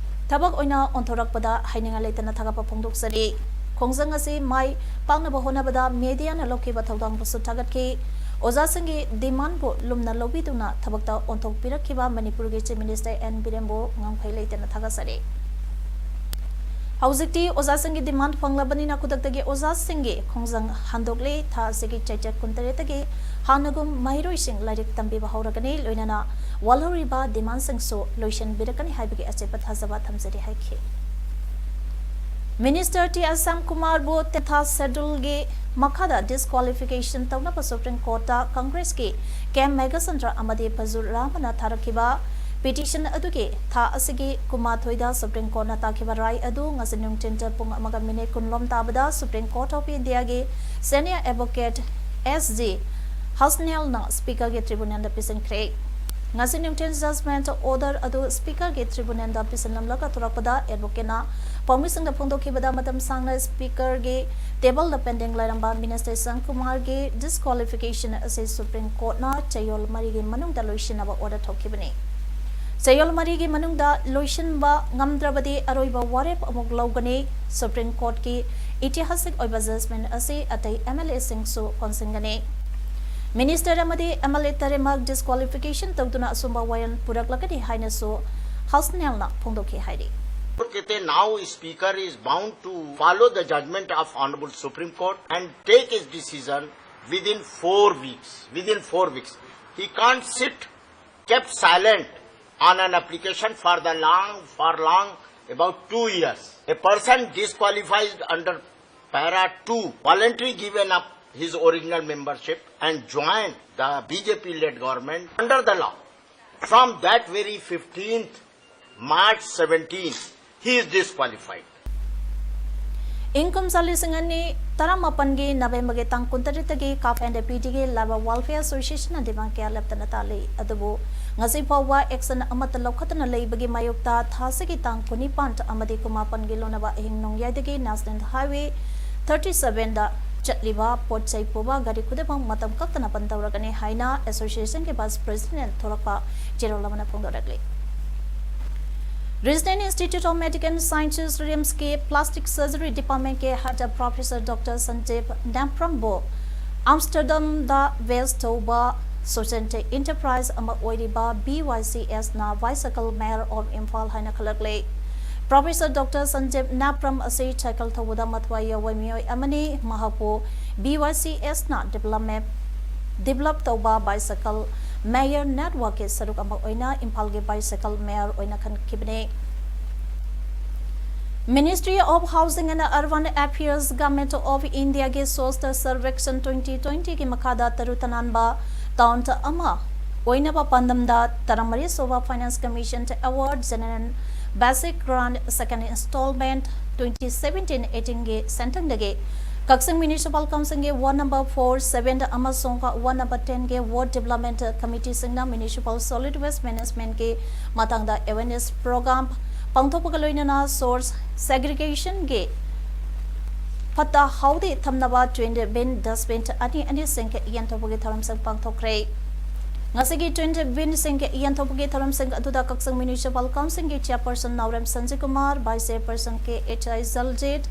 ꯊꯕꯛ ꯑꯣꯏꯅ ꯑꯣꯟꯊꯣꯔꯛꯄꯗ ꯍꯥꯏꯅꯤꯡꯉꯥꯏ ꯂꯩꯇꯅ ꯊꯥꯒꯠꯄ ꯐꯣꯡꯗꯣꯛꯆꯔꯤ꯫ ꯈꯣꯡꯖꯪ ꯑꯁꯤ ꯃꯥꯏ ꯄꯥꯛꯅꯕ ꯍꯣꯠꯅꯕꯗ mediaꯅ ꯂꯧꯈꯤꯕ ꯊꯧꯗꯥꯡꯕꯨꯁꯨ ꯊꯥꯒꯠꯈꯤ꯫ ꯑꯣꯖꯥꯁꯤꯡꯒꯤ demandꯕꯨ ꯂꯨꯝꯅ ꯂꯧꯕꯤꯗꯨꯅ ꯊꯕꯛꯇ ꯑꯣꯟꯊꯣꯛꯄꯤꯔꯛꯈꯤꯕ ꯃꯅꯤꯄꯨꯔꯒꯤ Chief Minister N ꯕꯤꯔꯦꯟꯕꯨ ꯉꯝꯈꯩ ꯂꯩꯇꯅ ꯊꯥꯒꯠꯆꯔꯤ꯫ ꯍꯧꯖꯤꯛꯇꯤ ꯑꯣꯖꯥꯁꯤꯡꯒꯤ demand ꯐꯪꯂꯕꯅꯤꯅ ꯈꯨꯗꯛꯇꯒꯤ ꯑꯣꯖꯥꯁꯤꯡꯒꯤ ꯈꯣꯡꯖꯪ ꯍꯟꯗꯣꯛꯂꯦ꯫ ꯊꯥ ꯑꯁꯤꯒꯤ ꯆꯩꯆꯠ ꯀꯨꯟꯇꯔꯦꯠꯇꯒꯤ ꯍꯥꯟꯅꯒꯨꯝ ꯃꯍꯩꯔꯣꯏꯁꯤꯡ ꯂꯥꯏꯔꯤꯛ ꯇꯝꯕꯤꯕ ꯍꯧꯔꯒꯅꯤ, ꯂꯣꯏꯅꯅ ꯋꯥꯠꯍꯧꯔꯤꯕ demandꯁꯤꯡꯁꯨ ꯂꯣꯏꯁꯤꯟꯕꯤꯔꯛꯀꯅꯤ ꯍꯥꯏꯕꯒꯤ ꯑꯆꯦꯠꯄ ꯊꯥꯖꯕ ꯊꯝꯖꯔꯤ ꯍꯥꯏꯈꯤ꯫ Minister T R ꯁ꯭ꯌꯥꯝꯀꯨꯃꯥꯔꯕꯨ tenth scheduleꯒꯤ ꯃꯈꯥꯗ disqualification ꯇꯧꯅꯕ Supreme Courtꯇ Congressꯀꯤ ꯀꯦꯝ ꯃꯦꯘꯆꯟꯗ꯭ꯔ ꯑꯃꯗꯤ ꯐꯖꯨ ꯔꯥꯃꯅ ꯊꯥꯔꯛꯈꯤꯕ petition ꯑꯗꯨꯒꯤ ꯊꯥ ꯑꯁꯤꯒꯤ ꯀꯨꯟꯃꯥꯊꯣꯏꯗ Supreme Courtꯅ ꯇꯥꯈꯤꯕ ꯔꯥꯏ ꯑꯗꯨ ꯉꯁꯤ ꯅꯨꯡꯊꯤꯜ ꯄꯨꯡ ꯑꯃꯒ minute ꯀꯨꯟꯂꯣꯝ ꯇꯥꯕꯗ Supreme Court of Indiaꯒꯤ senior advocate S G ꯍꯁꯅꯦꯜꯅ Speakerꯒꯤ tribunalꯗ ꯄꯤꯁꯤꯟꯈ꯭ꯔꯦ꯫ ꯉꯁꯤ ꯅꯨꯡꯊꯤꯜ judgment order ꯑꯗꯨ Speakerꯒꯤ tribunalꯗ ꯄꯤꯁꯤꯟꯂꯝꯂꯒ ꯊꯣꯔꯛꯄꯗ advocateꯅ ꯄꯥꯎꯃꯤꯁꯤꯡꯗ ꯐꯣꯡꯗꯣꯛꯈꯤꯕꯗ ꯃꯇꯝ ꯁꯥꯡꯅ Speakerꯒꯤ tableꯗ pending ꯂꯩꯔꯝꯕ Minister ꯁ꯭ꯌꯥꯝꯀꯨꯃꯥꯔꯒꯤ disqualification ꯑꯁꯤ Supreme Courtꯅ ꯆꯌꯣꯜ ꯃꯔꯤꯒꯤ ꯃꯅꯨꯡꯗ ꯂꯣꯏꯁꯤꯟꯅꯕ order ꯊꯣꯛꯈꯤꯕꯅꯤ꯫ ꯆꯌꯣꯜ ꯃꯔꯤꯒꯤ ꯃꯅꯨꯡꯗ ꯂꯣꯏꯁꯤꯟꯕ ꯉꯝꯗ꯭ꯔꯕꯗꯤ ꯑꯔꯣꯏꯕ ꯋꯥꯔꯦꯞ ꯑꯃꯨꯛ ꯂꯧꯒꯅꯤ꯫ Supreme Courtꯀꯤ ꯏꯇꯤꯍꯥꯁꯤꯛ ꯑꯣꯏꯕ judgment ꯑꯁꯤ ꯑꯇꯩ M L Aꯁꯤꯡꯁꯨ ꯀꯣꯟꯁꯤꯟꯒꯅꯤ꯫ Minister ꯑꯃꯗꯤ MLA ꯇꯔꯦꯠꯃꯛ disqualification ꯇꯧꯗꯨꯅ ꯑꯆꯨꯝꯕ ꯋꯥꯌꯦꯜ ꯄꯨꯔꯛꯂꯒꯅꯤ ꯍꯥꯏꯅꯁꯨ ꯍꯥꯎꯁꯅꯦꯜꯅ ꯐꯣꯡꯗꯣꯛꯈꯤ ꯍꯥꯏꯔꯤ꯫ Now Speaker is bound to follow the judgment of Honorable Supreme Court and take his decision within four weeks. Within four weeks. He can't sit kept silent on an application for the long, for long, about two years. A person disqualified under para two, voluntarily given up his original membership and joined the BJP-led government under the law. From that very fifteenth March seventeen, he is disqualified. ꯏꯪ ꯀꯨꯝꯖꯥ ꯂꯤꯁꯤꯡ ꯑꯅꯤ ꯇꯔꯥꯃꯥꯄꯟꯒꯤ ꯅꯕꯦꯝꯕꯔꯒꯤ ꯇꯥꯡ ꯀꯨꯟꯇꯔꯦꯠꯇꯒꯤ ꯀꯥꯞ N P ꯗꯤꯒꯤ ꯂꯥꯏꯕ welfare association ꯗꯤꯃꯥꯟ ꯀꯌꯥ ꯂꯦꯞꯇꯅ ꯇꯥꯜꯂꯤ꯫ ꯑꯗꯨꯕꯨ ꯉꯁꯤ ꯐꯥꯎꯕ action ꯑꯃꯠꯇ ꯂꯧꯈꯠꯇꯅ ꯂꯩꯕꯒꯤ ꯃꯥꯌꯣꯛꯇ ꯊꯥꯁꯤꯒꯤ ꯇꯥꯡ ꯀꯨꯟꯅꯤꯄꯥꯟ ꯑꯃꯗꯤ ꯀꯨꯟꯃꯥꯄꯟꯒꯤ ꯂꯣꯟꯅꯕ ꯑꯍꯤꯡ ꯅꯣꯡꯌꯥꯏꯗꯒꯤ National Highway thirty seven ꯗ ꯆꯠꯂꯤꯕ ꯄꯣꯠ ꯆꯩ ꯄꯨꯕ ꯒꯥꯔꯤ ꯈꯨꯗꯤꯡꯃꯛ ꯃꯇꯝ ꯀꯛꯇꯅ ꯕꯟ ꯇꯧꯔꯒꯅꯤ ꯍꯥꯏꯅ association ꯒꯤ vice president ꯊꯣꯔꯛꯄ ꯆꯦꯔꯣꯜ ꯑꯃꯅ ꯐꯣꯡꯗꯣꯔꯛꯂꯤ꯫ Regional Institute of Medical Sciences, RIMS ꯀꯤ Plastic Surgery Department ꯀꯤ head Professor Doctor Sanjeev Napram ꯕꯨ Amsterdam ꯗ base ꯇꯧꯕ society enterprise ꯑꯃ ꯑꯣꯏꯔꯤꯕ B Y C S ꯅ bicycle mayor of Imphal ꯍꯥꯏꯅ ꯈꯜꯂꯛꯂꯦ꯫ Professor Doctor Sanjeev Napram ꯑꯁꯤ cycle ꯊꯧꯕꯗ ꯃꯊ꯭ꯋꯥꯏ ꯌꯥꯎꯕ ꯃꯤꯑꯣꯏ ꯑꯃꯅꯤ꯫ ꯃꯍꯥꯛꯄꯨ B Y C S ꯅ development, develop ꯇꯧꯕ bicycle mayor network ꯀꯤ ꯁꯔꯨꯛ ꯑꯃ ꯑꯣꯏꯅ ꯏꯝꯐꯥꯜꯒꯤ bicycle mayor ꯑꯣꯏꯅ ꯈꯟꯈꯤꯕꯅꯤ꯫ Ministry of Housing and Urban Affairs, Government of India ꯒꯤ Swachh Survekshan twenty twenty ꯒꯤ ꯃꯈꯥꯗ ꯇꯔꯨ ꯇꯅꯥꯟꯕ town ꯑꯃ ꯑꯣꯏꯅꯕ ꯄꯥꯟꯗꯝꯗ ꯇꯔꯥꯃꯔꯤ ꯁꯨꯕ Finance Commission Award General Basic Grant second installment twenty seventeen eighteen ꯒꯤ ꯁꯦꯟꯊꯪꯗꯒꯤ ꯀꯛꯆꯤꯡ Municipal Council ꯒꯤ ward number four, seven ꯑꯃꯁꯨꯡ ward number ten ꯒꯤ ward development committee ꯁꯤꯡꯅ municipal solid waste management ꯀꯤ ꯃꯇꯥꯡꯗ awareness program ꯄꯥꯡꯊꯣꯛꯄꯒ ꯂꯣꯏꯅꯅ source segregation ꯒꯤ ꯐꯠꯇ ꯍꯥꯎꯗꯤ ꯊꯝꯅꯕ twenty bin dustbin ꯑꯅꯤ ꯑꯅꯤ ꯁꯤꯡ ꯌꯦꯟꯊꯣꯛꯄꯒꯤ ꯊꯧꯔꯝꯁꯤꯡ ꯄꯥꯡꯊꯣꯛꯈ꯭ꯔꯦ꯫ ꯉꯁꯤꯒꯤ twenty bin ꯁꯤꯡ ꯌꯦꯟꯊꯣꯛꯄꯒꯤ ꯊꯧꯔꯝꯁꯤꯡ ꯑꯗꯨꯗ ꯀꯛꯆꯤꯡ Municipal Council ꯒꯤ chairperson ꯅꯥꯎꯔꯦꯝ ꯁꯟꯖꯤꯀꯨꯃꯥꯔ, vice chairperson ꯀꯦ ꯑꯩꯆ ꯑꯥꯏ ꯖꯜꯖꯤꯠ,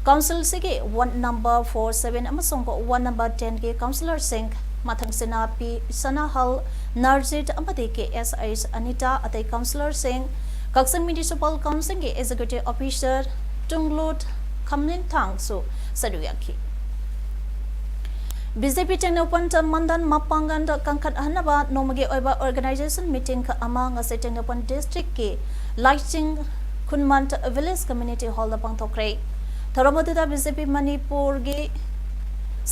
council ꯁꯤꯒꯤ ward number four, seven ꯑꯃꯁꯨꯡ ward number ten ꯒꯤ councillor ꯁꯤꯡ, ꯃꯊꯪꯁꯤꯅ ꯄꯤ ꯁꯅꯥꯍꯜ, ꯅꯔꯖꯤꯠ ꯑꯃꯗꯤ ꯀꯦ ꯑꯦꯁ ꯑꯩꯆ ꯑꯅꯤꯇꯥ, ꯑꯇꯩ ꯀꯥꯎꯟꯁꯤꯂꯔꯁꯤꯡ, ꯀꯛꯆꯤꯡ ꯃ꯭ꯌꯨꯅꯤꯁꯤꯄꯥꯜ ꯀꯥꯎꯟꯁꯤꯜꯒꯤ ꯑꯦꯛꯖꯤꯀ꯭ꯌꯨꯇꯤꯚ ꯑꯣꯐꯤꯁꯔ ꯇꯨꯡꯂꯨꯠ ꯈꯝꯅꯤꯟꯊꯥꯡꯁꯨ ꯁꯔꯨꯛ ꯌꯥꯈꯤ꯫ ꯕꯤ ꯖꯦ ꯄꯤ ꯇꯦꯡꯅꯧꯄꯜ ꯃꯟꯗꯜ ꯃꯄꯥꯡꯒꯜ ꯀꯟꯈꯠꯍꯟꯅꯕ ꯅꯣꯡꯃꯒꯤ ꯑꯣꯏꯕ ꯑꯣꯔꯒꯅꯥꯏꯖꯦꯁꯟ ꯃꯤꯇꯤꯡ ꯑꯃ ꯉꯁꯤ ꯇꯦꯡꯅꯧꯄꯜ ꯗꯤꯁꯇ꯭ꯔꯤꯛꯀꯤ ꯂꯥꯏꯆꯤꯡ ꯈꯨꯟꯃꯟ ꯚꯤꯂꯦꯖ ꯀꯝꯃ꯭ꯌꯨꯅꯤꯇꯤ ꯍꯣꯜꯗ ꯄꯥꯡꯊꯣꯛꯈ꯭ꯔꯦ꯫ ꯊꯧꯔꯝ ꯑꯗꯨꯗ ꯕꯤ ꯖꯦ ꯄꯤ ꯃꯅꯤꯄꯨꯔꯒꯤ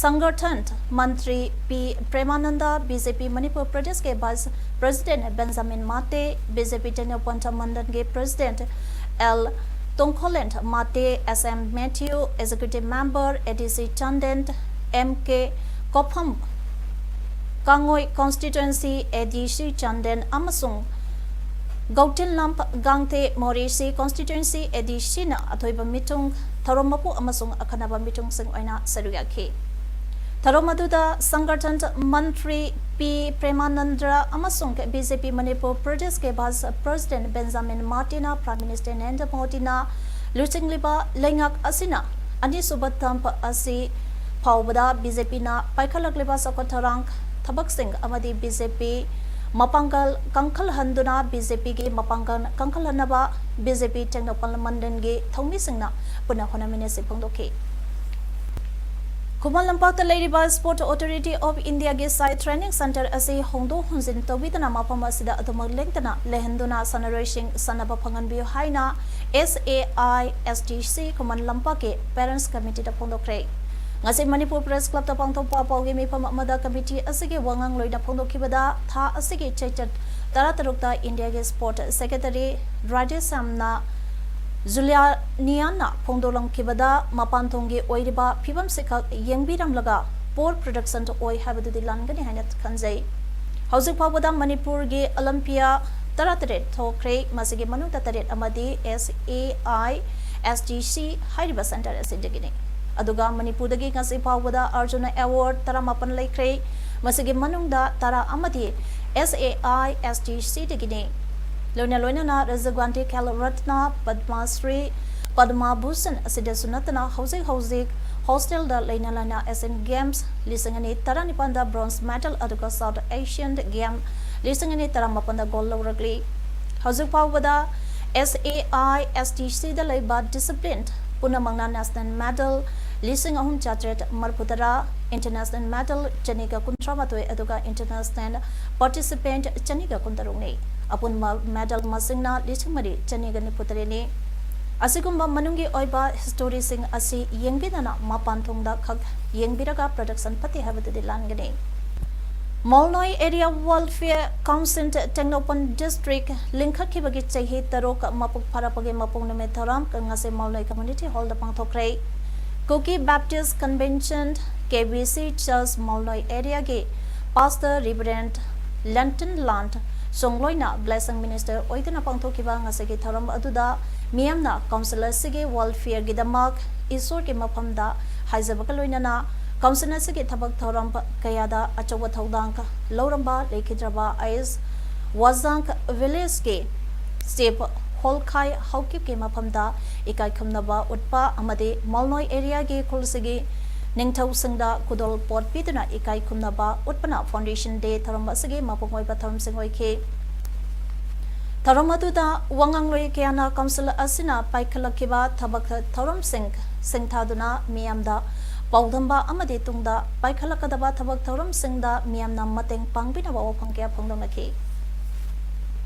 ꯁꯪꯒꯔꯊꯟ ꯃꯟꯇ꯭ꯔꯤ ꯄꯤ ꯄ꯭ꯔꯦꯃꯥꯅꯟꯗ, ꯕꯤ ꯖꯦ ꯄꯤ ꯃꯅꯤꯄꯨꯔ ꯄ꯭ꯔꯗꯦꯁꯀꯤ vice president Benjamin Mate, B J ꯄꯤ ꯇꯦꯡꯅꯧꯄꯜ ꯃꯟꯗꯜꯒꯤ ꯄ꯭ꯔꯁꯤꯗꯦꯟ ꯑꯦꯜ ꯇꯣꯡꯈꯣꯂꯦꯟ ꯃꯥꯇꯦ, ꯑꯦꯁ ꯑꯦꯝ ꯃꯦꯊ꯭ꯌꯨ, ꯑꯦꯛꯖꯤꯀ꯭ꯌꯨꯇꯤꯚ ꯃꯦꯝꯕꯔ, ꯑꯦ ꯗꯤ ꯁꯤ ꯆꯥꯟꯗꯦꯜ, ꯑꯦꯝ ꯀꯦ ꯀꯣꯐꯝ, ꯀꯥꯡꯉꯣꯏ ꯀꯣꯟꯁꯇꯤꯇ꯭ꯋꯦꯟꯁꯤ ꯑꯦ ꯗꯤ ꯁꯤ ꯆꯥꯟꯗꯦꯜ ꯑꯃꯁꯨꯡ ꯒꯧꯇꯤꯟꯂꯝ ꯒꯥꯡꯊꯦ ꯃꯣꯔꯦꯁꯤ ꯀꯣꯟꯁꯇꯤꯇ꯭ꯋꯦꯟꯁꯤ ꯑꯦ ꯗꯤ ꯁꯤꯅ ꯑꯊꯣꯏꯕ ꯃꯤꯊꯨꯡ, ꯊꯧꯔꯝ ꯃꯄꯨ ꯑꯃꯁꯨꯡ ꯑꯈꯟꯅꯕ ꯃꯤꯊꯨꯡꯁꯤꯡ ꯑꯣꯏꯅ ꯁꯔꯨꯛ ꯌꯥꯈꯤ꯫ ꯊꯧꯔꯝ ꯑꯗꯨꯗ ꯁꯪꯒꯔꯊꯟ ꯃꯟꯇ꯭ꯔꯤ ꯄꯤ ꯄ꯭ꯔꯦꯃꯥꯅꯟꯗ ꯑꯃꯁꯨꯡ ꯕꯤ ꯖꯦ ꯄꯤ ꯃꯅꯤꯄꯨꯔ ꯄ꯭ꯔꯗꯦꯁꯀꯤ ꯚꯥꯏꯁ ꯄ꯭ꯔꯁꯤꯗꯦꯟ ꯕꯦꯟꯖꯥꯃꯤꯟ ꯃꯥꯔꯇꯤꯅ ꯄ꯭ꯔꯥꯏꯝ ꯃꯤꯅꯤꯁꯇꯔ ꯅꯔꯦꯟꯗ꯭ꯔ ꯃꯣꯗꯤꯅ ꯂꯨꯆꯤꯡꯂꯤꯕ ꯂꯩꯉꯥꯛ ꯑꯁꯤꯅ ꯑꯅꯤꯁꯨꯕ ꯇꯔꯝ ꯑꯁꯤ ꯐꯥꯎꯕꯗ ꯕꯤ ꯖꯦ ꯄꯤꯅ ꯄꯥꯏꯈꯠꯂꯛꯂꯤꯕ ꯆꯥꯎꯈꯠ ꯊꯧꯔꯥꯡ ꯊꯕꯛꯁꯤꯡ ꯑꯃꯗꯤ ꯕꯤ ꯖꯦ ꯄꯤ ꯃꯄꯥꯡꯒꯜ ꯀꯟꯈꯠꯍꯟꯗꯨꯅ ꯕꯤ ꯖꯦ ꯄꯤꯒꯤ ꯃꯄꯥꯡꯒꯜ ꯀꯟꯈꯠꯍꯟꯅꯕ ꯕꯤ ꯖꯦ ꯄꯤ ꯇꯦꯡꯅꯧꯄꯜ ꯃꯟꯗꯜꯒꯤ ꯊꯧꯃꯤꯁꯤꯡꯅ ꯄꯨꯟꯅ ꯍꯣꯠꯅꯃꯤꯟꯅꯁꯤ ꯐꯣꯡꯗꯣꯛꯈꯤ꯫ ꯈꯨꯃꯟ ꯂꯝꯄꯥꯛꯇ ꯂꯩꯔꯤꯕ Sport Authority of Indiaꯒꯤ ꯁꯥꯏ ꯇ꯭ꯔꯦꯅꯤꯡ ꯁꯦꯟꯇꯔ ꯑꯁꯤ ꯍꯣꯡꯗꯣꯛ ꯍꯣꯡꯖꯤꯟ ꯇꯧꯕꯤꯗꯨꯅ ꯃꯐꯝ ꯑꯁꯤꯗ ꯑꯗꯨꯃꯛ ꯂꯦꯡꯗꯅ ꯂꯩꯍꯟꯗꯨꯅ ꯁꯥꯟꯅꯔꯣꯏꯁꯤꯡ ꯁꯥꯟꯅꯕ ꯐꯪꯍꯟꯕꯤꯌꯨ ꯍꯥꯏꯅ ꯑꯦꯁ A I S T C Khuman ꯂꯝꯄꯥꯛꯀꯤ parents ꯀꯃꯤꯇꯤꯗ ꯐꯣꯡꯗꯣꯛꯈ꯭ꯔꯦ꯫ ꯉꯁꯤ ꯃꯅꯤꯄꯨꯔ ꯄ꯭ꯔꯦꯁ ꯀ꯭ꯂꯕꯇ ꯄꯥꯡꯊꯣꯛꯄ ꯄꯥꯎꯒꯤ ꯃꯤꯐꯝ ꯑꯃꯗ ꯀꯃꯤꯇꯤ ꯑꯁꯤꯒꯤ ꯋꯥꯉꯥꯡꯂꯣꯏꯅ ꯐꯣꯡꯗꯣꯛꯈꯤꯕꯗ, ꯊꯥ ꯑꯁꯤꯒꯤ ꯆꯩꯆꯠ ꯇꯔꯥꯇꯔꯨꯛꯇ ꯏꯟꯗꯤꯌꯥꯒꯤ ꯁ꯭ꯄꯣꯔꯠ ꯁꯦꯀ꯭ꯔꯦꯇꯔꯤ ꯔꯥꯙꯦꯁ꯭ꯌꯥꯝꯅ ꯖꯨꯂꯤꯌꯥꯅꯤꯌꯥꯅ ꯐꯣꯡꯗꯣꯛꯂꯝꯈꯤꯕꯗ, ꯃꯄꯥꯟ ꯊꯣꯡꯒꯤ ꯑꯣꯏꯔꯤꯕ ꯐꯤꯕꯝꯁꯤꯈꯛ ꯌꯦꯡꯕꯤꯔꯝꯂꯒ poor production ꯑꯣꯏ ꯍꯥꯏꯕꯗꯨꯗꯤ ꯂꯥꯟꯒꯅꯤ ꯍꯥꯏꯅ ꯈꯟꯖꯩ꯫ ꯍꯧꯖꯤꯛ ꯐꯥꯎꯕꯗ ꯃꯅꯤꯄꯨꯔꯒꯤ ꯑꯣꯂꯤꯝꯄꯤꯌꯥ ꯇꯔꯥꯇꯔꯦꯠ ꯊꯣꯛꯈ꯭ꯔꯦ, ꯃꯁꯤꯒꯤ ꯃꯅꯨꯡꯗ ꯇꯔꯦꯠ ꯑꯃꯗꯤ ꯑꯦꯁ A I S T C ꯍꯥꯏꯔꯤꯕ ꯁꯦꯟꯇꯔ ꯑꯁꯤꯗꯒꯤꯅꯤ꯫ ꯑꯗꯨꯒ ꯃꯅꯤꯄꯨꯔꯗꯒꯤ ꯉꯁꯤ ꯐꯥꯎꯕꯗ ꯑꯔꯖꯨꯅ ꯑꯦꯋꯥꯔꯗ ꯇꯔꯥꯃꯥꯄꯟ ꯂꯩꯈ꯭ꯔꯦ, ꯃꯁꯤꯒꯤ ꯃꯅꯨꯡꯗ ꯇꯔꯥ ꯑꯃꯗꯤ ꯑꯦꯁ ꯑꯦ ꯑꯥꯏ ꯑꯦꯁ ꯇꯤ ꯁꯤꯗꯒꯤꯅꯤ꯫ ꯂꯣꯏꯅ ꯂꯣꯏꯅꯅ ꯔꯥꯖꯤꯚ ꯒꯥꯟꯙꯤ ꯈꯦꯜ ꯔꯠꯅ, ꯄꯗꯃ ꯁ꯭ꯔꯤ, ꯄꯗꯃ ꯚꯨꯁꯟ ꯑꯁꯤꯗꯁꯨ ꯅꯠꯇꯅ ꯍꯧꯖꯤꯛ ꯍꯧꯖꯤꯛ ꯍꯣꯁꯇꯦꯜꯗ ꯂꯩꯅ ꯂꯩꯅ ꯑꯦꯁꯤꯌꯥꯟ ꯒꯦꯝꯁ ꯂꯤꯁꯤꯡ ꯑꯅꯤ ꯇꯔꯥꯅꯤꯄꯥꯟꯗ ꯕ꯭ꯔꯣꯟꯖ ꯃꯦꯗꯜ ꯑꯗꯨꯒ ꯁꯥꯎꯠ ꯑꯦꯁꯤꯌꯥꯟ ꯒꯦꯝ ꯂꯤꯁꯤꯡ ꯑꯅꯤ ꯇꯔꯥꯃꯥꯄꯟꯗ ꯒꯣꯜ ꯂꯧꯔꯛꯂꯤ꯫ ꯍꯧꯖꯤꯛ ꯐꯥꯎꯕꯗ SAISTCꯗ ꯂꯩꯕ ꯗꯤꯁꯤꯄ꯭ꯂꯤꯟ ꯄꯨꯝꯅꯃꯛꯅ ꯅꯦꯁꯅꯦꯜ ꯃꯦꯗꯜ ꯂꯤꯁꯤꯡ ꯑꯍꯨꯝ ꯆꯥꯇ꯭ꯔꯦꯠ ꯃꯔꯤꯐꯨꯇꯔꯥ, ꯏꯟꯇꯔꯅꯦꯁꯅꯦꯜ ꯃꯦꯗꯜ ꯆꯅꯤꯒ ꯀꯨꯟꯊ꯭ꯔꯥꯃꯥꯊꯣꯏ ꯑꯗꯨꯒ ꯏꯟꯇꯔꯅꯦꯁꯅꯦꯜ ꯄꯥꯔꯇꯤꯁꯤꯄꯦꯟꯠ ꯆꯅꯤꯒ ꯀꯨꯟꯇꯔꯨꯛꯅꯤ꯫ ꯑꯄꯨꯟꯕ ꯃꯦꯗꯜ ꯃꯁꯤꯡꯅ ꯂꯤꯁꯤꯡ ꯃꯔꯤ ꯆꯅꯤꯒ ꯅꯤꯐꯨꯇꯔꯦꯠꯅꯤ꯫ ꯑꯁꯤꯒꯨꯝꯕ ꯃꯅꯨꯡꯒꯤ ꯑꯣꯏꯕ ꯍꯤꯁꯇꯣꯔꯤꯁꯤꯡ ꯑꯁꯤ ꯌꯦꯡꯕꯤꯗꯅ ꯃꯄꯥꯟ ꯊꯣꯡꯗ ꯈꯛ ꯌꯦꯡꯕꯤꯔꯒ ꯄ꯭ꯔꯗꯛꯁꯟ ꯐꯠꯇꯦ ꯍꯥꯏꯕꯗꯨꯗꯤ ꯂꯥꯟꯒꯅꯤ꯫ ꯃꯥꯎꯂꯣꯏ area welfare council Tengnoupal district ꯂꯤꯡꯈꯠꯈꯤꯕꯒꯤ ꯆꯍꯤ ꯇꯔꯨꯛ ꯃꯄꯨꯡ ꯐꯥꯔꯛꯄꯒꯤ ꯃꯄꯣꯛ ꯅꯨꯃꯤꯠ ꯊꯧꯔꯝ ꯉꯁꯤ ꯃꯥꯎꯂꯣꯏ ꯀꯝꯃ꯭ꯌꯨꯅꯤꯇꯤ ꯍꯣꯜꯗ ꯄꯥꯡꯊꯣꯛꯈ꯭ꯔꯦ꯫ ꯀꯨꯀꯤ ꯕꯦꯞꯇꯤꯁ ꯀꯟꯚꯦꯟꯁꯟ, KBC ꯆꯔꯆ ꯃꯥꯎꯂꯣꯏ ꯑꯦꯔꯤꯌꯥꯒꯤ ꯄꯥꯁꯇꯔ ꯔꯤꯚꯔꯦꯟ ꯂꯦꯟꯇꯟ ꯂꯥꯟ ꯆꯣꯡꯂꯣꯏꯅ ꯕ꯭ꯂꯦꯁꯤꯡ ꯃꯤꯅꯤꯁꯇꯔ ꯑꯣꯏꯗꯨꯅ ꯄꯥꯡꯊꯣꯛꯈꯤꯕ ꯉꯁꯤꯒꯤ ꯊꯧꯔꯝ ꯑꯗꯨꯗ ꯃꯤꯌꯥꯝꯅ ꯀꯥꯎꯟꯁꯤꯜ ꯑꯁꯤꯒꯤ ꯋꯦꯜꯐꯤꯌꯔꯒꯤꯗꯃꯛ ꯏꯁꯣꯔꯒꯤ ꯃꯐꯝꯗ ꯍꯥꯏꯖꯕꯒ ꯂꯣꯏꯅꯅ ꯀꯥꯎꯟꯁꯤꯜ ꯑꯁꯤꯒꯤ ꯊꯕꯛ ꯊꯧꯔꯝ ꯀꯌꯥꯗ ꯑꯆꯧꯕ ꯊꯧꯗꯥꯡ ꯂꯧꯔꯝꯕ ꯂꯩꯈꯤꯗ꯭ꯔꯕ ꯑꯩꯁ ꯋꯥꯖꯥꯡ ꯚꯤꯂꯦꯖꯀꯤ ꯆꯤꯐ ꯍꯣꯜꯈꯥꯏ ꯍꯥꯎꯀꯤꯞꯀꯤ ꯃꯐꯝꯗ ꯏꯀꯥꯏ ꯈꯨꯝꯅꯕ ꯎꯠꯄ ꯑꯃꯗꯤ ꯃꯥꯎꯂꯣꯏ ꯑꯦꯔꯤꯌꯥꯒꯤ ꯈꯨꯜꯁꯤꯒꯤ ꯅꯤꯡꯊꯧꯁꯤꯡꯗ ꯈꯨꯗꯣꯜ ꯄꯣꯠ ꯄꯤꯗꯨꯅ ꯏꯀꯥꯏ ꯈꯨꯝꯅꯕ ꯎꯠꯄꯅ ꯐꯥꯎꯟꯗꯦꯁꯟ ꯗꯦ ꯊꯧꯔꯝ ꯑꯁꯤꯒꯤ ꯃꯄꯨꯡ ꯑꯣꯏꯕ ꯊꯧꯔꯝꯁꯤꯡ ꯑꯣꯏꯈꯤ꯫ ꯊꯧꯔꯝ ꯑꯗꯨꯗ ꯋꯥꯉꯥꯡꯂꯣꯏ ꯀꯌꯥꯅ ꯀꯥꯎꯟꯁꯤꯜ ꯑꯁꯤꯅ ꯄꯥꯏꯈꯠꯂꯛꯈꯤꯕ ꯊꯕꯛ ꯊꯧꯔꯝꯁꯤꯡ ꯁꯤꯡꯊꯥꯗꯨꯅ ꯃꯤꯌꯥꯝꯗ ꯄꯥꯎꯗꯝꯕ ꯑꯃꯗꯤ ꯇꯨꯡꯗ ꯄꯥꯏꯈꯠꯂꯛꯀꯗꯕ ꯊꯕꯛ ꯊꯧꯔꯝꯁꯤꯡꯗ ꯃꯤꯌꯥꯝꯅ ꯃꯇꯦꯡ ꯄꯥꯡꯕꯤꯅꯕ ꯋꯥꯐꯝ ꯀꯌꯥ ꯐꯣꯡꯗꯣꯛꯅꯈꯤ꯫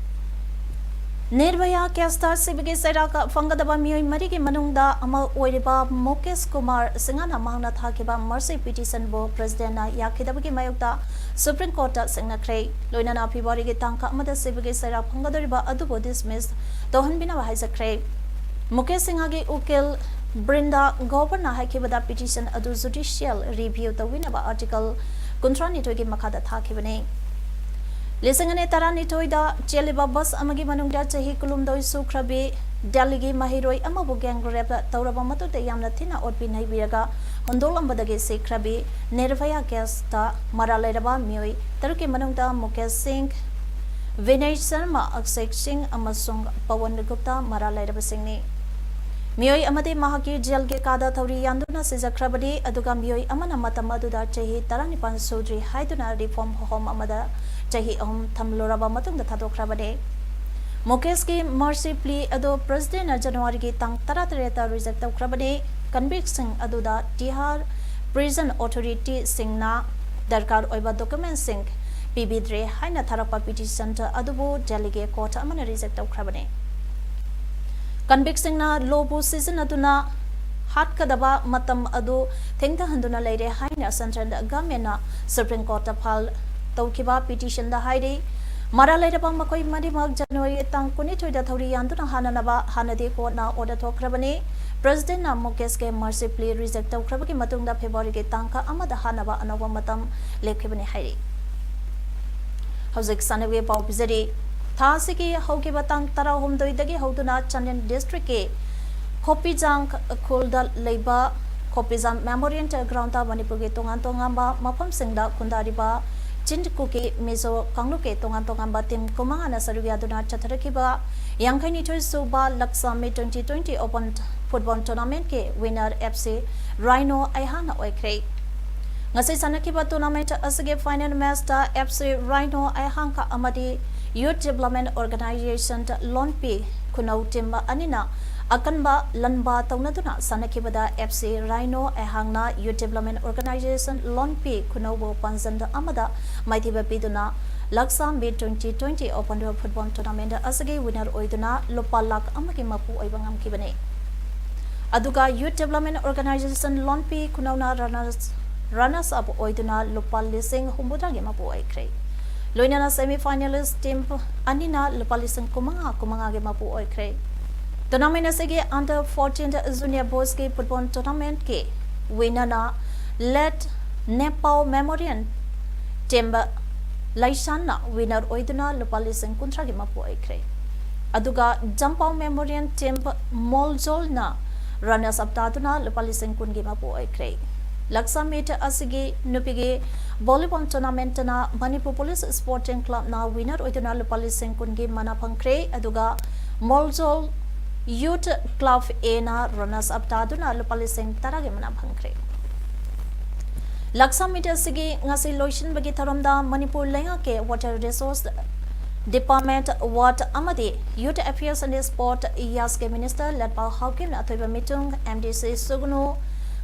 ꯅꯤꯔꯚꯌꯥ ꯀꯦꯁꯇ ꯁꯤꯕꯒꯤ ꯆꯩꯔꯥꯛ ꯐꯪꯒꯗꯕ ꯃꯤꯑꯣꯏ ꯃꯔꯤꯒꯤ ꯃꯅꯨꯡꯗ ꯑꯃ ꯑꯣꯏꯔꯤꯕ ꯃꯨꯀꯦꯁ ꯀꯨꯃꯥꯔ ꯁꯤꯡꯍꯅ ꯃꯍꯥꯛꯅ ꯊꯥꯈꯤꯕ ꯃꯔꯁꯤ ꯄꯤꯇꯤꯁꯟꯕꯨ ꯄ꯭ꯔꯦꯁꯤꯗꯦꯟꯠꯅ ꯌꯥꯈꯤꯗꯕꯒꯤ ꯃꯥꯌꯣꯛꯇ ꯁꯨꯄ꯭ꯔꯤꯝ ꯀꯣꯔꯠꯇ ꯁꯤꯡꯅꯈ꯭ꯔꯦ꯫ ꯂꯣꯏꯅꯅ ꯐꯦꯕ꯭ꯔꯨꯋꯥꯔꯤꯒꯤ ꯇꯥꯡ ꯑꯃꯗ ꯁꯤꯕꯒꯤ ꯆꯩꯔꯥꯛ ꯐꯪꯒꯗꯧꯔꯤꯕ ꯑꯗꯨꯕꯨ ꯗꯤꯁꯃꯤꯁ ꯇꯧꯍꯟꯕꯤꯅꯕ ꯍꯥꯏꯖꯈ꯭ꯔꯦ꯫ ꯃꯨꯀꯦꯁ ꯁꯤꯡꯍꯒꯤ ꯎꯀꯤꯜ ꯕ꯭ꯔꯤꯟꯗꯥ ꯒ꯭ꯔꯣꯚꯔꯅ ꯍꯥꯏꯈꯤꯕꯗ ꯄꯤꯇꯤꯁꯟ ꯑꯗꯨ ꯖꯨꯗꯤꯁꯤꯌꯦꯜ ꯔꯤꯚ꯭ꯌꯨ ꯇꯧꯕꯤꯅꯕ ꯑꯥꯔꯇꯤꯀꯜ ꯀꯨꯟꯊ꯭ꯔꯥꯅꯤꯊꯣꯏꯒꯤ ꯃꯈꯥꯗ ꯊꯥꯈꯤꯕꯅꯤ꯫ ꯂꯤꯁꯤꯡ ꯑꯅꯤ ꯇꯔꯥꯅꯤꯊꯣꯏꯗ ꯆꯦꯜꯂꯤꯕ ꯕꯁ ꯑꯃꯒꯤ ꯃꯅꯨꯡꯗ ꯆꯍꯤ ꯀꯨꯟꯍꯨꯝꯗꯣꯏ ꯁꯨꯈ꯭ꯔꯕꯤ ꯗꯦꯜꯂꯤꯒꯤ ꯃꯍꯩꯔꯣꯏ ꯑꯃꯕꯨ ꯒꯦꯡ ꯔꯦꯞ ꯇꯧꯔꯕ ꯃꯇꯨꯡꯗ ꯌꯥꯝꯅ ꯊꯤꯅ ꯑꯣꯠꯄꯤ ꯅꯩꯕꯤꯔꯒ ꯍꯨꯟꯗꯣꯛꯂꯝꯕꯗꯒꯤ ꯁꯤꯈ꯭ꯔꯕꯤ ꯅꯤꯔꯚꯌꯥ ꯀꯦꯁꯇ ꯃꯔꯥꯜ ꯂꯩꯔꯕ ꯃꯤꯑꯣꯏ ꯇꯔꯨꯛꯀꯤ ꯃꯅꯨꯡꯗ ꯃꯨꯀꯦꯁ ꯁꯤꯡ, ꯚꯤꯅꯦꯁ ꯁꯔꯃ, ꯑꯛꯁꯦ ꯁꯤꯡ ꯑꯃꯁꯨꯡ ꯄꯋꯟ ꯒꯨꯞꯇꯥ ꯃꯔꯥꯜ ꯂꯩꯔꯕꯁꯤꯡꯅꯤ꯫ ꯃꯤꯑꯣꯏ ꯑꯃꯗꯤ ꯃꯍꯥꯛꯀꯤ ꯖꯦꯜꯒꯤ ꯀꯥꯗ ꯊꯧꯔꯤ ꯌꯥꯟꯗꯨꯅ ꯁꯤꯖꯈ꯭ꯔꯕꯅꯤ, ꯑꯗꯨꯒ ꯃꯤꯑꯣꯏ ꯑꯃꯅ ꯃꯇꯝ ꯑꯗꯨꯗ ꯆꯍꯤ ꯇꯔꯥꯅꯤꯄꯥꯟ ꯁꯨꯗ꯭ꯔꯤ ꯍꯥꯏꯗꯨꯅ reform home ꯑꯃꯗ ꯆꯍꯤ ꯑꯍꯨꯝ ꯊꯝꯂꯨꯔꯕ ꯃꯇꯨꯡꯗ ꯊꯥꯗꯣꯛꯈ꯭ꯔꯕꯅꯤ꯫ ꯃꯨꯀꯦꯁꯀꯤ mercy plea ꯑꯗꯨ presidentꯅ ꯖꯅꯋꯥꯔꯤꯒꯤ ꯇꯥꯡ ꯇꯔꯥꯇꯔꯦꯠꯇ reject ꯇꯧꯈ꯭ꯔꯕꯅꯤ꯫ Convictꯁꯤꯡ ꯑꯗꯨꯗ ꯇꯤꯍꯥꯔ prison authorityꯁꯤꯡꯅ ꯗꯔꯀꯥꯔ ꯑꯣꯏꯕ documentꯁꯤꯡ ꯄꯤꯕꯤꯗ꯭ꯔꯦ ꯍꯥꯏꯅ ꯊꯥꯔꯛꯄ petition ꯑꯗꯨꯕꯨ ꯗꯦꯜꯂꯤꯒꯤ court ꯑꯃꯅ reject ꯇꯧꯈ꯭ꯔꯕꯅꯤ꯫ Convictꯁꯤꯡꯅ lawꯕꯨ ꯁꯤꯖꯤꯟꯅꯗꯨꯅ ꯍꯥꯠꯀꯗꯕ ꯃꯇꯝ ꯑꯗꯨ ꯊꯦꯡꯊꯍꯟꯗꯨꯅ ꯂꯩꯔꯦ ꯍꯥꯏꯅ central governmentꯅ Supreme Courtꯇ file ꯇꯧꯈꯤꯕ petitionꯗ ꯍꯥꯏꯔꯤ꯫ ꯃꯔꯥꯜ ꯂꯩꯔꯕ ꯃꯈꯣꯏ ꯃꯔꯤꯃꯛ ꯖꯅꯋꯥꯔꯤ ꯇꯥꯡ ꯀꯨꯟꯅꯤꯊꯣꯏꯗ ꯊꯧꯔꯤ ꯌꯥꯟꯗꯨꯅ ꯍꯥꯠꯅꯅꯕ ꯍꯥꯟꯅꯗꯤ courtꯅ order ꯊꯣꯛꯈ꯭ꯔꯕꯅꯤ꯫ Presidentꯅ ꯃꯨꯀꯦꯁꯀꯤ mercy plea reject ꯇꯧꯈ꯭ꯔꯕꯒꯤ ꯃꯇꯨꯡꯗ Februaryꯒꯤ ꯇꯥꯡ ꯑꯃꯗ ꯍꯥꯠꯅꯕ ꯑꯅꯧꯕ ꯃꯇꯝ ꯂꯦꯞꯈꯤꯕꯅꯤ ꯍꯥꯏꯔꯤ꯫ ꯍꯧꯖꯤꯛ ꯁꯥꯟꯅꯕꯒꯤ ꯄꯥꯎ ꯄꯤꯖꯔꯤ꯫ ꯊꯥ ꯑꯁꯤꯒꯤ ꯍꯧꯈꯤꯕ ꯇꯥꯡ ꯇꯔꯥꯍꯨꯝꯗꯣꯏꯗꯒꯤ ꯍꯧꯗꯨꯅ ꯆꯥꯟꯗꯦꯜ districtꯀꯤ ꯈꯣꯄꯤꯖꯥꯡ ꯈꯨꯜꯗ ꯂꯩꯕ ꯈꯣꯄꯤꯖꯥꯡ Memorial Groundꯇ ꯃꯅꯤꯄꯨꯔꯒꯤ ꯇꯣꯉꯥꯟ ꯇꯣꯉꯥꯟꯕ ꯃꯐꯝꯁꯤꯡꯗ ꯈꯨꯟꯗꯥꯔꯤꯕ ꯆꯤꯟ ꯀꯨꯀꯤ ꯃꯤꯖꯣ ꯀꯥꯡꯂꯨꯞꯀꯤ ꯇꯣꯉꯥꯟ ꯇꯣꯉꯥꯟꯕ team ꯀꯨꯟꯃꯉꯥꯅ ꯁꯔꯨꯛ ꯌꯥꯗꯨꯅ ꯆꯠꯊꯔꯛꯈꯤꯕ ꯌꯥꯡꯈꯩꯅꯤꯊꯣꯏ ꯁꯨꯕ ꯂꯛꯁꯥ May twenty twenty Open Football Tournamentꯀꯤ winner F C Rhino ꯑꯩꯍꯥꯛꯅ ꯑꯣꯏꯈ꯭ꯔꯦ꯫ ꯉꯁꯤ ꯁꯥꯟꯅꯈꯤꯕ tournament ꯑꯁꯤꯒꯤ final matchꯇ F C Rhino ꯑꯩꯍꯥꯛꯀ ꯑꯃꯗꯤ Youth Development Organization ꯂꯣꯟꯄꯤ ꯈꯨꯅꯧ team ꯑꯅꯤꯅ ꯑꯀꯟꯕ ꯂꯟꯕ ꯇꯧꯅꯗꯨꯅ ꯁꯥꯟꯅꯈꯤꯕꯗ F C Rhino ꯑꯩꯍꯥꯛꯅ Youth Development Organization ꯂꯣꯟꯄꯤ ꯈꯨꯅꯧꯕꯨ ꯄꯥꯟꯖꯟ ꯑꯃꯗ ꯃꯥꯏꯊꯤꯕ ꯄꯤꯗꯨꯅ ꯂꯛꯁꯥ May twenty twenty Open Football Tournament ꯑꯁꯤꯒꯤ winner ꯑꯣꯏꯗꯨꯅ ꯂꯨꯄꯥ ꯂꯥꯈ ꯑꯃꯒꯤ ꯃꯄꯨ ꯑꯣꯏꯕ ꯉꯝꯈꯤꯕꯅꯤ꯫ ꯑꯗꯨꯒ Youth Development Organization ꯂꯣꯟꯄꯤ ꯈꯨꯅꯧꯅ runners, runners up ꯑꯣꯏꯗꯨꯅ ꯂꯨꯄꯥ ꯂꯤꯁꯤꯡ ꯍꯨꯝꯐꯨꯇꯔꯥꯒꯤ ꯃꯄꯨ ꯑꯣꯏꯈ꯭ꯔꯦ꯫ ꯂꯣꯏꯅꯅ semi finalist team ꯑꯅꯤꯅ ꯂꯨꯄꯥ ꯂꯤꯁꯤꯡ ꯀꯨꯟꯃꯉꯥ, ꯀꯨꯟꯃꯉꯥꯒꯤ ꯃꯄꯨ ꯑꯣꯏꯈ꯭ꯔꯦ꯫ Tournament ꯑꯁꯤꯒꯤ under fourteen junior boysꯀꯤ football tournamentꯀꯤ winnerꯅ Late Nepao Memorial team ꯂꯩꯁꯥꯟꯅ winner ꯑꯣꯏꯗꯨꯅ ꯂꯨꯄꯥ ꯂꯤꯁꯤꯡ ꯀꯨꯟꯊ꯭ꯔꯥꯒꯤ ꯃꯄꯨ ꯑꯣꯏꯈ꯭ꯔꯦ꯫ ꯑꯗꯨꯒ ꯖꯝꯄꯥꯎ Memorial team ꯃꯣꯜꯖꯣꯜꯅ runners up ꯇꯥꯗꯨꯅ ꯂꯨꯄꯥ ꯂꯤꯁꯤꯡ ꯀꯨꯟꯒꯤ ꯃꯄꯨ ꯑꯣꯏꯈ꯭ꯔꯦ꯫ ꯂꯛꯁꯥ meet ꯑꯁꯤꯒꯤ ꯅꯨꯄꯤꯒꯤ volleyball tournamentꯅ Manipur Police Sporting Clubꯅ winner ꯑꯣꯏꯗꯨꯅ ꯂꯨꯄꯥ ꯂꯤꯁꯤꯡ ꯀꯨꯟꯒꯤ ꯃꯅꯥ ꯐꯪꯈ꯭ꯔꯦ꯫ ꯑꯗꯨꯒ ꯃꯣꯜꯖꯣꯜ Youth Club A ꯅ runners up ꯇꯥꯗꯨꯅ ꯂꯨꯄꯥ ꯂꯤꯁꯤꯡ ꯇꯔꯥꯒꯤ ꯃꯅꯥ ꯐꯪꯈ꯭ꯔꯦ꯫ ꯂꯛꯁꯥ ꯃꯤꯠ ꯑꯁꯤꯒꯤ ꯉꯁꯤ ꯂꯣꯏꯁꯤꯟꯕꯒꯤ ꯊꯧꯔꯝꯗ ꯃꯅꯤꯄꯨꯔ ꯂꯩꯉꯥꯛꯀꯤ Water Resource Department, Ward ꯑꯃꯗꯤ Youth Affairs and Sport, ꯌꯥꯁꯀꯤ Minister ꯂꯠꯄꯥꯜ ꯍꯥꯎꯀꯤꯞꯅ ꯑꯊꯣꯏꯕ ꯃꯤꯆꯨꯡ, M D C ꯁꯨꯒꯅꯨ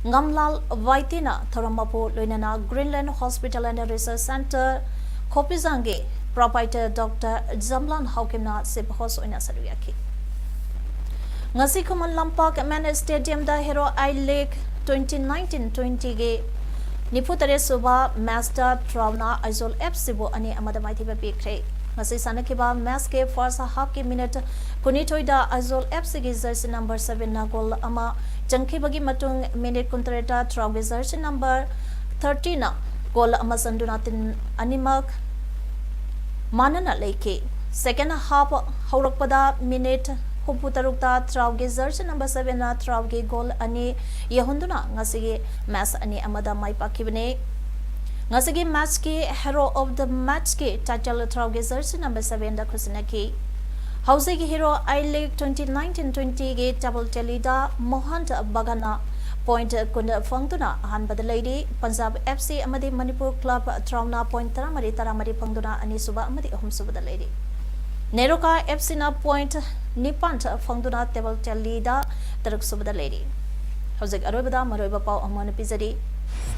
ꯉꯝꯂꯥꯜ ꯋꯥꯏꯇꯤꯅ ꯊꯧꯔꯝ ꯃꯄꯨ, ꯂꯣꯏꯅꯅ Greenland Hospital and Research Centre ꯈꯣꯄꯤꯖꯥꯡꯒꯤ Proprietor Doctor ꯖꯝꯂꯥꯟ ꯍꯥꯎꯀꯤꯞꯅ chief host ꯑꯣꯏꯅ ꯁꯔꯨꯛ ꯌꯥꯈꯤ꯫ ꯉꯁꯤ Khuman Lampak Men Stadium the Hero I League twenty nineteen twenty ꯒꯤ ꯅꯤꯐꯨ ꯇꯔꯦꯠ ꯁꯨꯕ match ꯇ ꯇ꯭ꯔꯥꯎꯅ ꯑꯥꯏꯖꯣꯜ F C ꯕꯨ ꯑꯅꯤ ꯑꯃꯗ ꯃꯥꯏꯊꯤꯕ ꯄꯤꯈ꯭ꯔꯦ꯫ ꯉꯁꯤ ꯁꯥꯟꯅꯈꯤꯕ match ꯀꯤ first half ꯀꯤ minute ꯀꯨꯟꯅꯤꯊꯣꯏꯗ ꯑꯥꯏꯖꯣꯜ F C ꯒꯤ jersey number seven ꯅ goal ꯑꯃ ꯆꯟꯈꯤꯕꯒꯤ ꯃꯇꯨꯡ, minute ꯀꯨꯟꯇꯔꯦꯠꯇ ꯇ꯭ꯔꯥꯎꯒꯤ jersey number thirty ꯅ goal ꯑꯃ ꯆꯟꯗꯨꯅ team ꯑꯅꯤꯃꯛ ꯃꯥꯟꯅꯅ ꯂꯩꯈꯤ꯫ Second half ꯍꯧꯔꯛꯄꯗ minute ꯍꯨꯝꯐꯨ ꯇꯔꯨꯛꯇ ꯇ꯭ꯔꯥꯎꯒꯤ jersey number seven ꯅ ꯇ꯭ꯔꯥꯎꯒꯤ goal ꯑꯅꯤ ꯌꯧꯍꯟꯗꯨꯅ ꯉꯁꯤꯒꯤ match ꯑꯅꯤ ꯑꯃꯗ ꯃꯥꯏ ꯄꯥꯛꯈꯤꯕꯅꯤ꯫ ꯉꯁꯤꯒꯤ match ꯀꯤ Hero of the Match ꯀꯤ title ꯇ꯭ꯔꯥꯎꯒꯤ jersey number seven ꯗ ꯈꯨꯠꯁꯤꯟꯅꯈꯤ꯫ ꯍꯧꯖꯤꯛ Hero I League twenty nineteen twenty ꯒꯤ table tally ꯗ ꯃꯣꯍꯟ ꯕꯒꯥꯟꯅ point ꯀꯨꯟ ꯐꯪꯗꯨꯅ ꯑꯍꯥꯟꯕꯗ ꯂꯩꯔꯤ꯫ Punjab F C ꯑꯃꯗꯤ Manipur Club ꯇ꯭ꯔꯥꯎꯅ point ꯇꯔꯥꯃꯔꯤ ꯇꯔꯥꯃꯔꯤ ꯐꯪꯗꯨꯅ ꯑꯅꯤꯁꯨꯕ ꯑꯃꯗꯤ ꯑꯍꯨꯝꯁꯨꯕꯗ ꯂꯩꯔꯤ꯫ ꯅꯦꯔꯣꯀꯥ F C ꯅ point ꯅꯤꯄꯥꯟ ꯐꯪꯗꯨꯅ table tally ꯗ ꯇꯔꯨꯛꯁꯨꯕꯗ ꯂꯩꯔꯤ꯫ ꯍꯧꯖꯤꯛ ꯑꯔꯣꯏꯕꯗ ꯃꯔꯨꯑꯣꯏꯕ ꯄꯥꯎ ꯑꯃ ꯑꯣꯏꯅ ꯄꯤꯖꯔꯤ꯫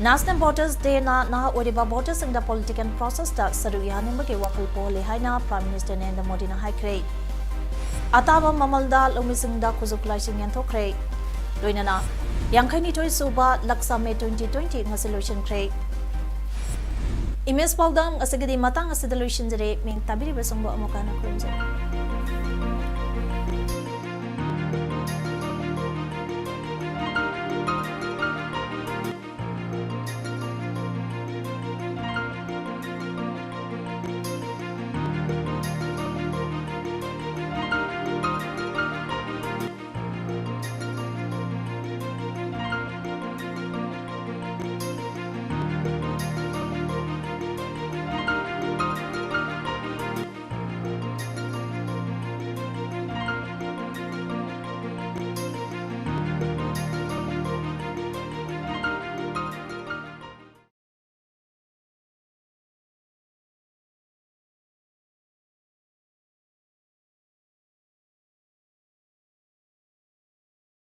National Voters Day ꯅ ꯅꯍꯥ ꯑꯣꯏꯔꯤꯕ voter ꯁꯤꯡꯗ political process ꯇ ꯁꯔꯨꯛ ꯌꯥꯍꯟꯅꯤꯡꯕꯒꯤ ꯋꯥꯈꯜ ꯄꯣꯛꯍꯜꯂꯤ ꯍꯥꯏꯅ Prime Minister ꯅꯔꯦꯟꯗ꯭ꯔ ꯃꯣꯗꯤꯅ ꯍꯥꯏꯈ꯭ꯔꯦ꯫ ꯑꯇꯥꯕ ꯃꯃꯜꯗ ꯂꯧꯃꯤꯁꯤꯡꯗ ꯈꯨꯠꯁꯨ ꯈꯨꯠꯂꯥꯏꯁꯤꯡ ꯌꯦꯟꯊꯣꯛꯈ꯭ꯔꯦ꯫ ꯂꯣꯏꯅꯅ ꯌꯥꯡꯈꯩꯅꯤꯊꯣꯏ ꯁꯨꯕ ꯂꯛꯁꯥ ꯃꯤꯠ twenty twenty ꯉꯁꯤ ꯂꯣꯏꯁꯤꯟꯈ꯭ꯔꯦ꯫ Image ꯄꯥꯎꯗꯝ ꯑꯁꯤꯒꯤꯗꯤ ꯃꯇꯥꯡ ꯑꯁꯤꯗ ꯂꯣꯏꯁꯤꯟꯖꯔꯦ꯫ ꯃꯤꯡ ꯇꯥꯕꯤꯔꯤꯕꯁꯤꯡꯕꯨ ꯑꯃꯨꯛ ꯍꯟꯅ ꯈꯨꯔꯨꯝꯖꯔꯤ꯫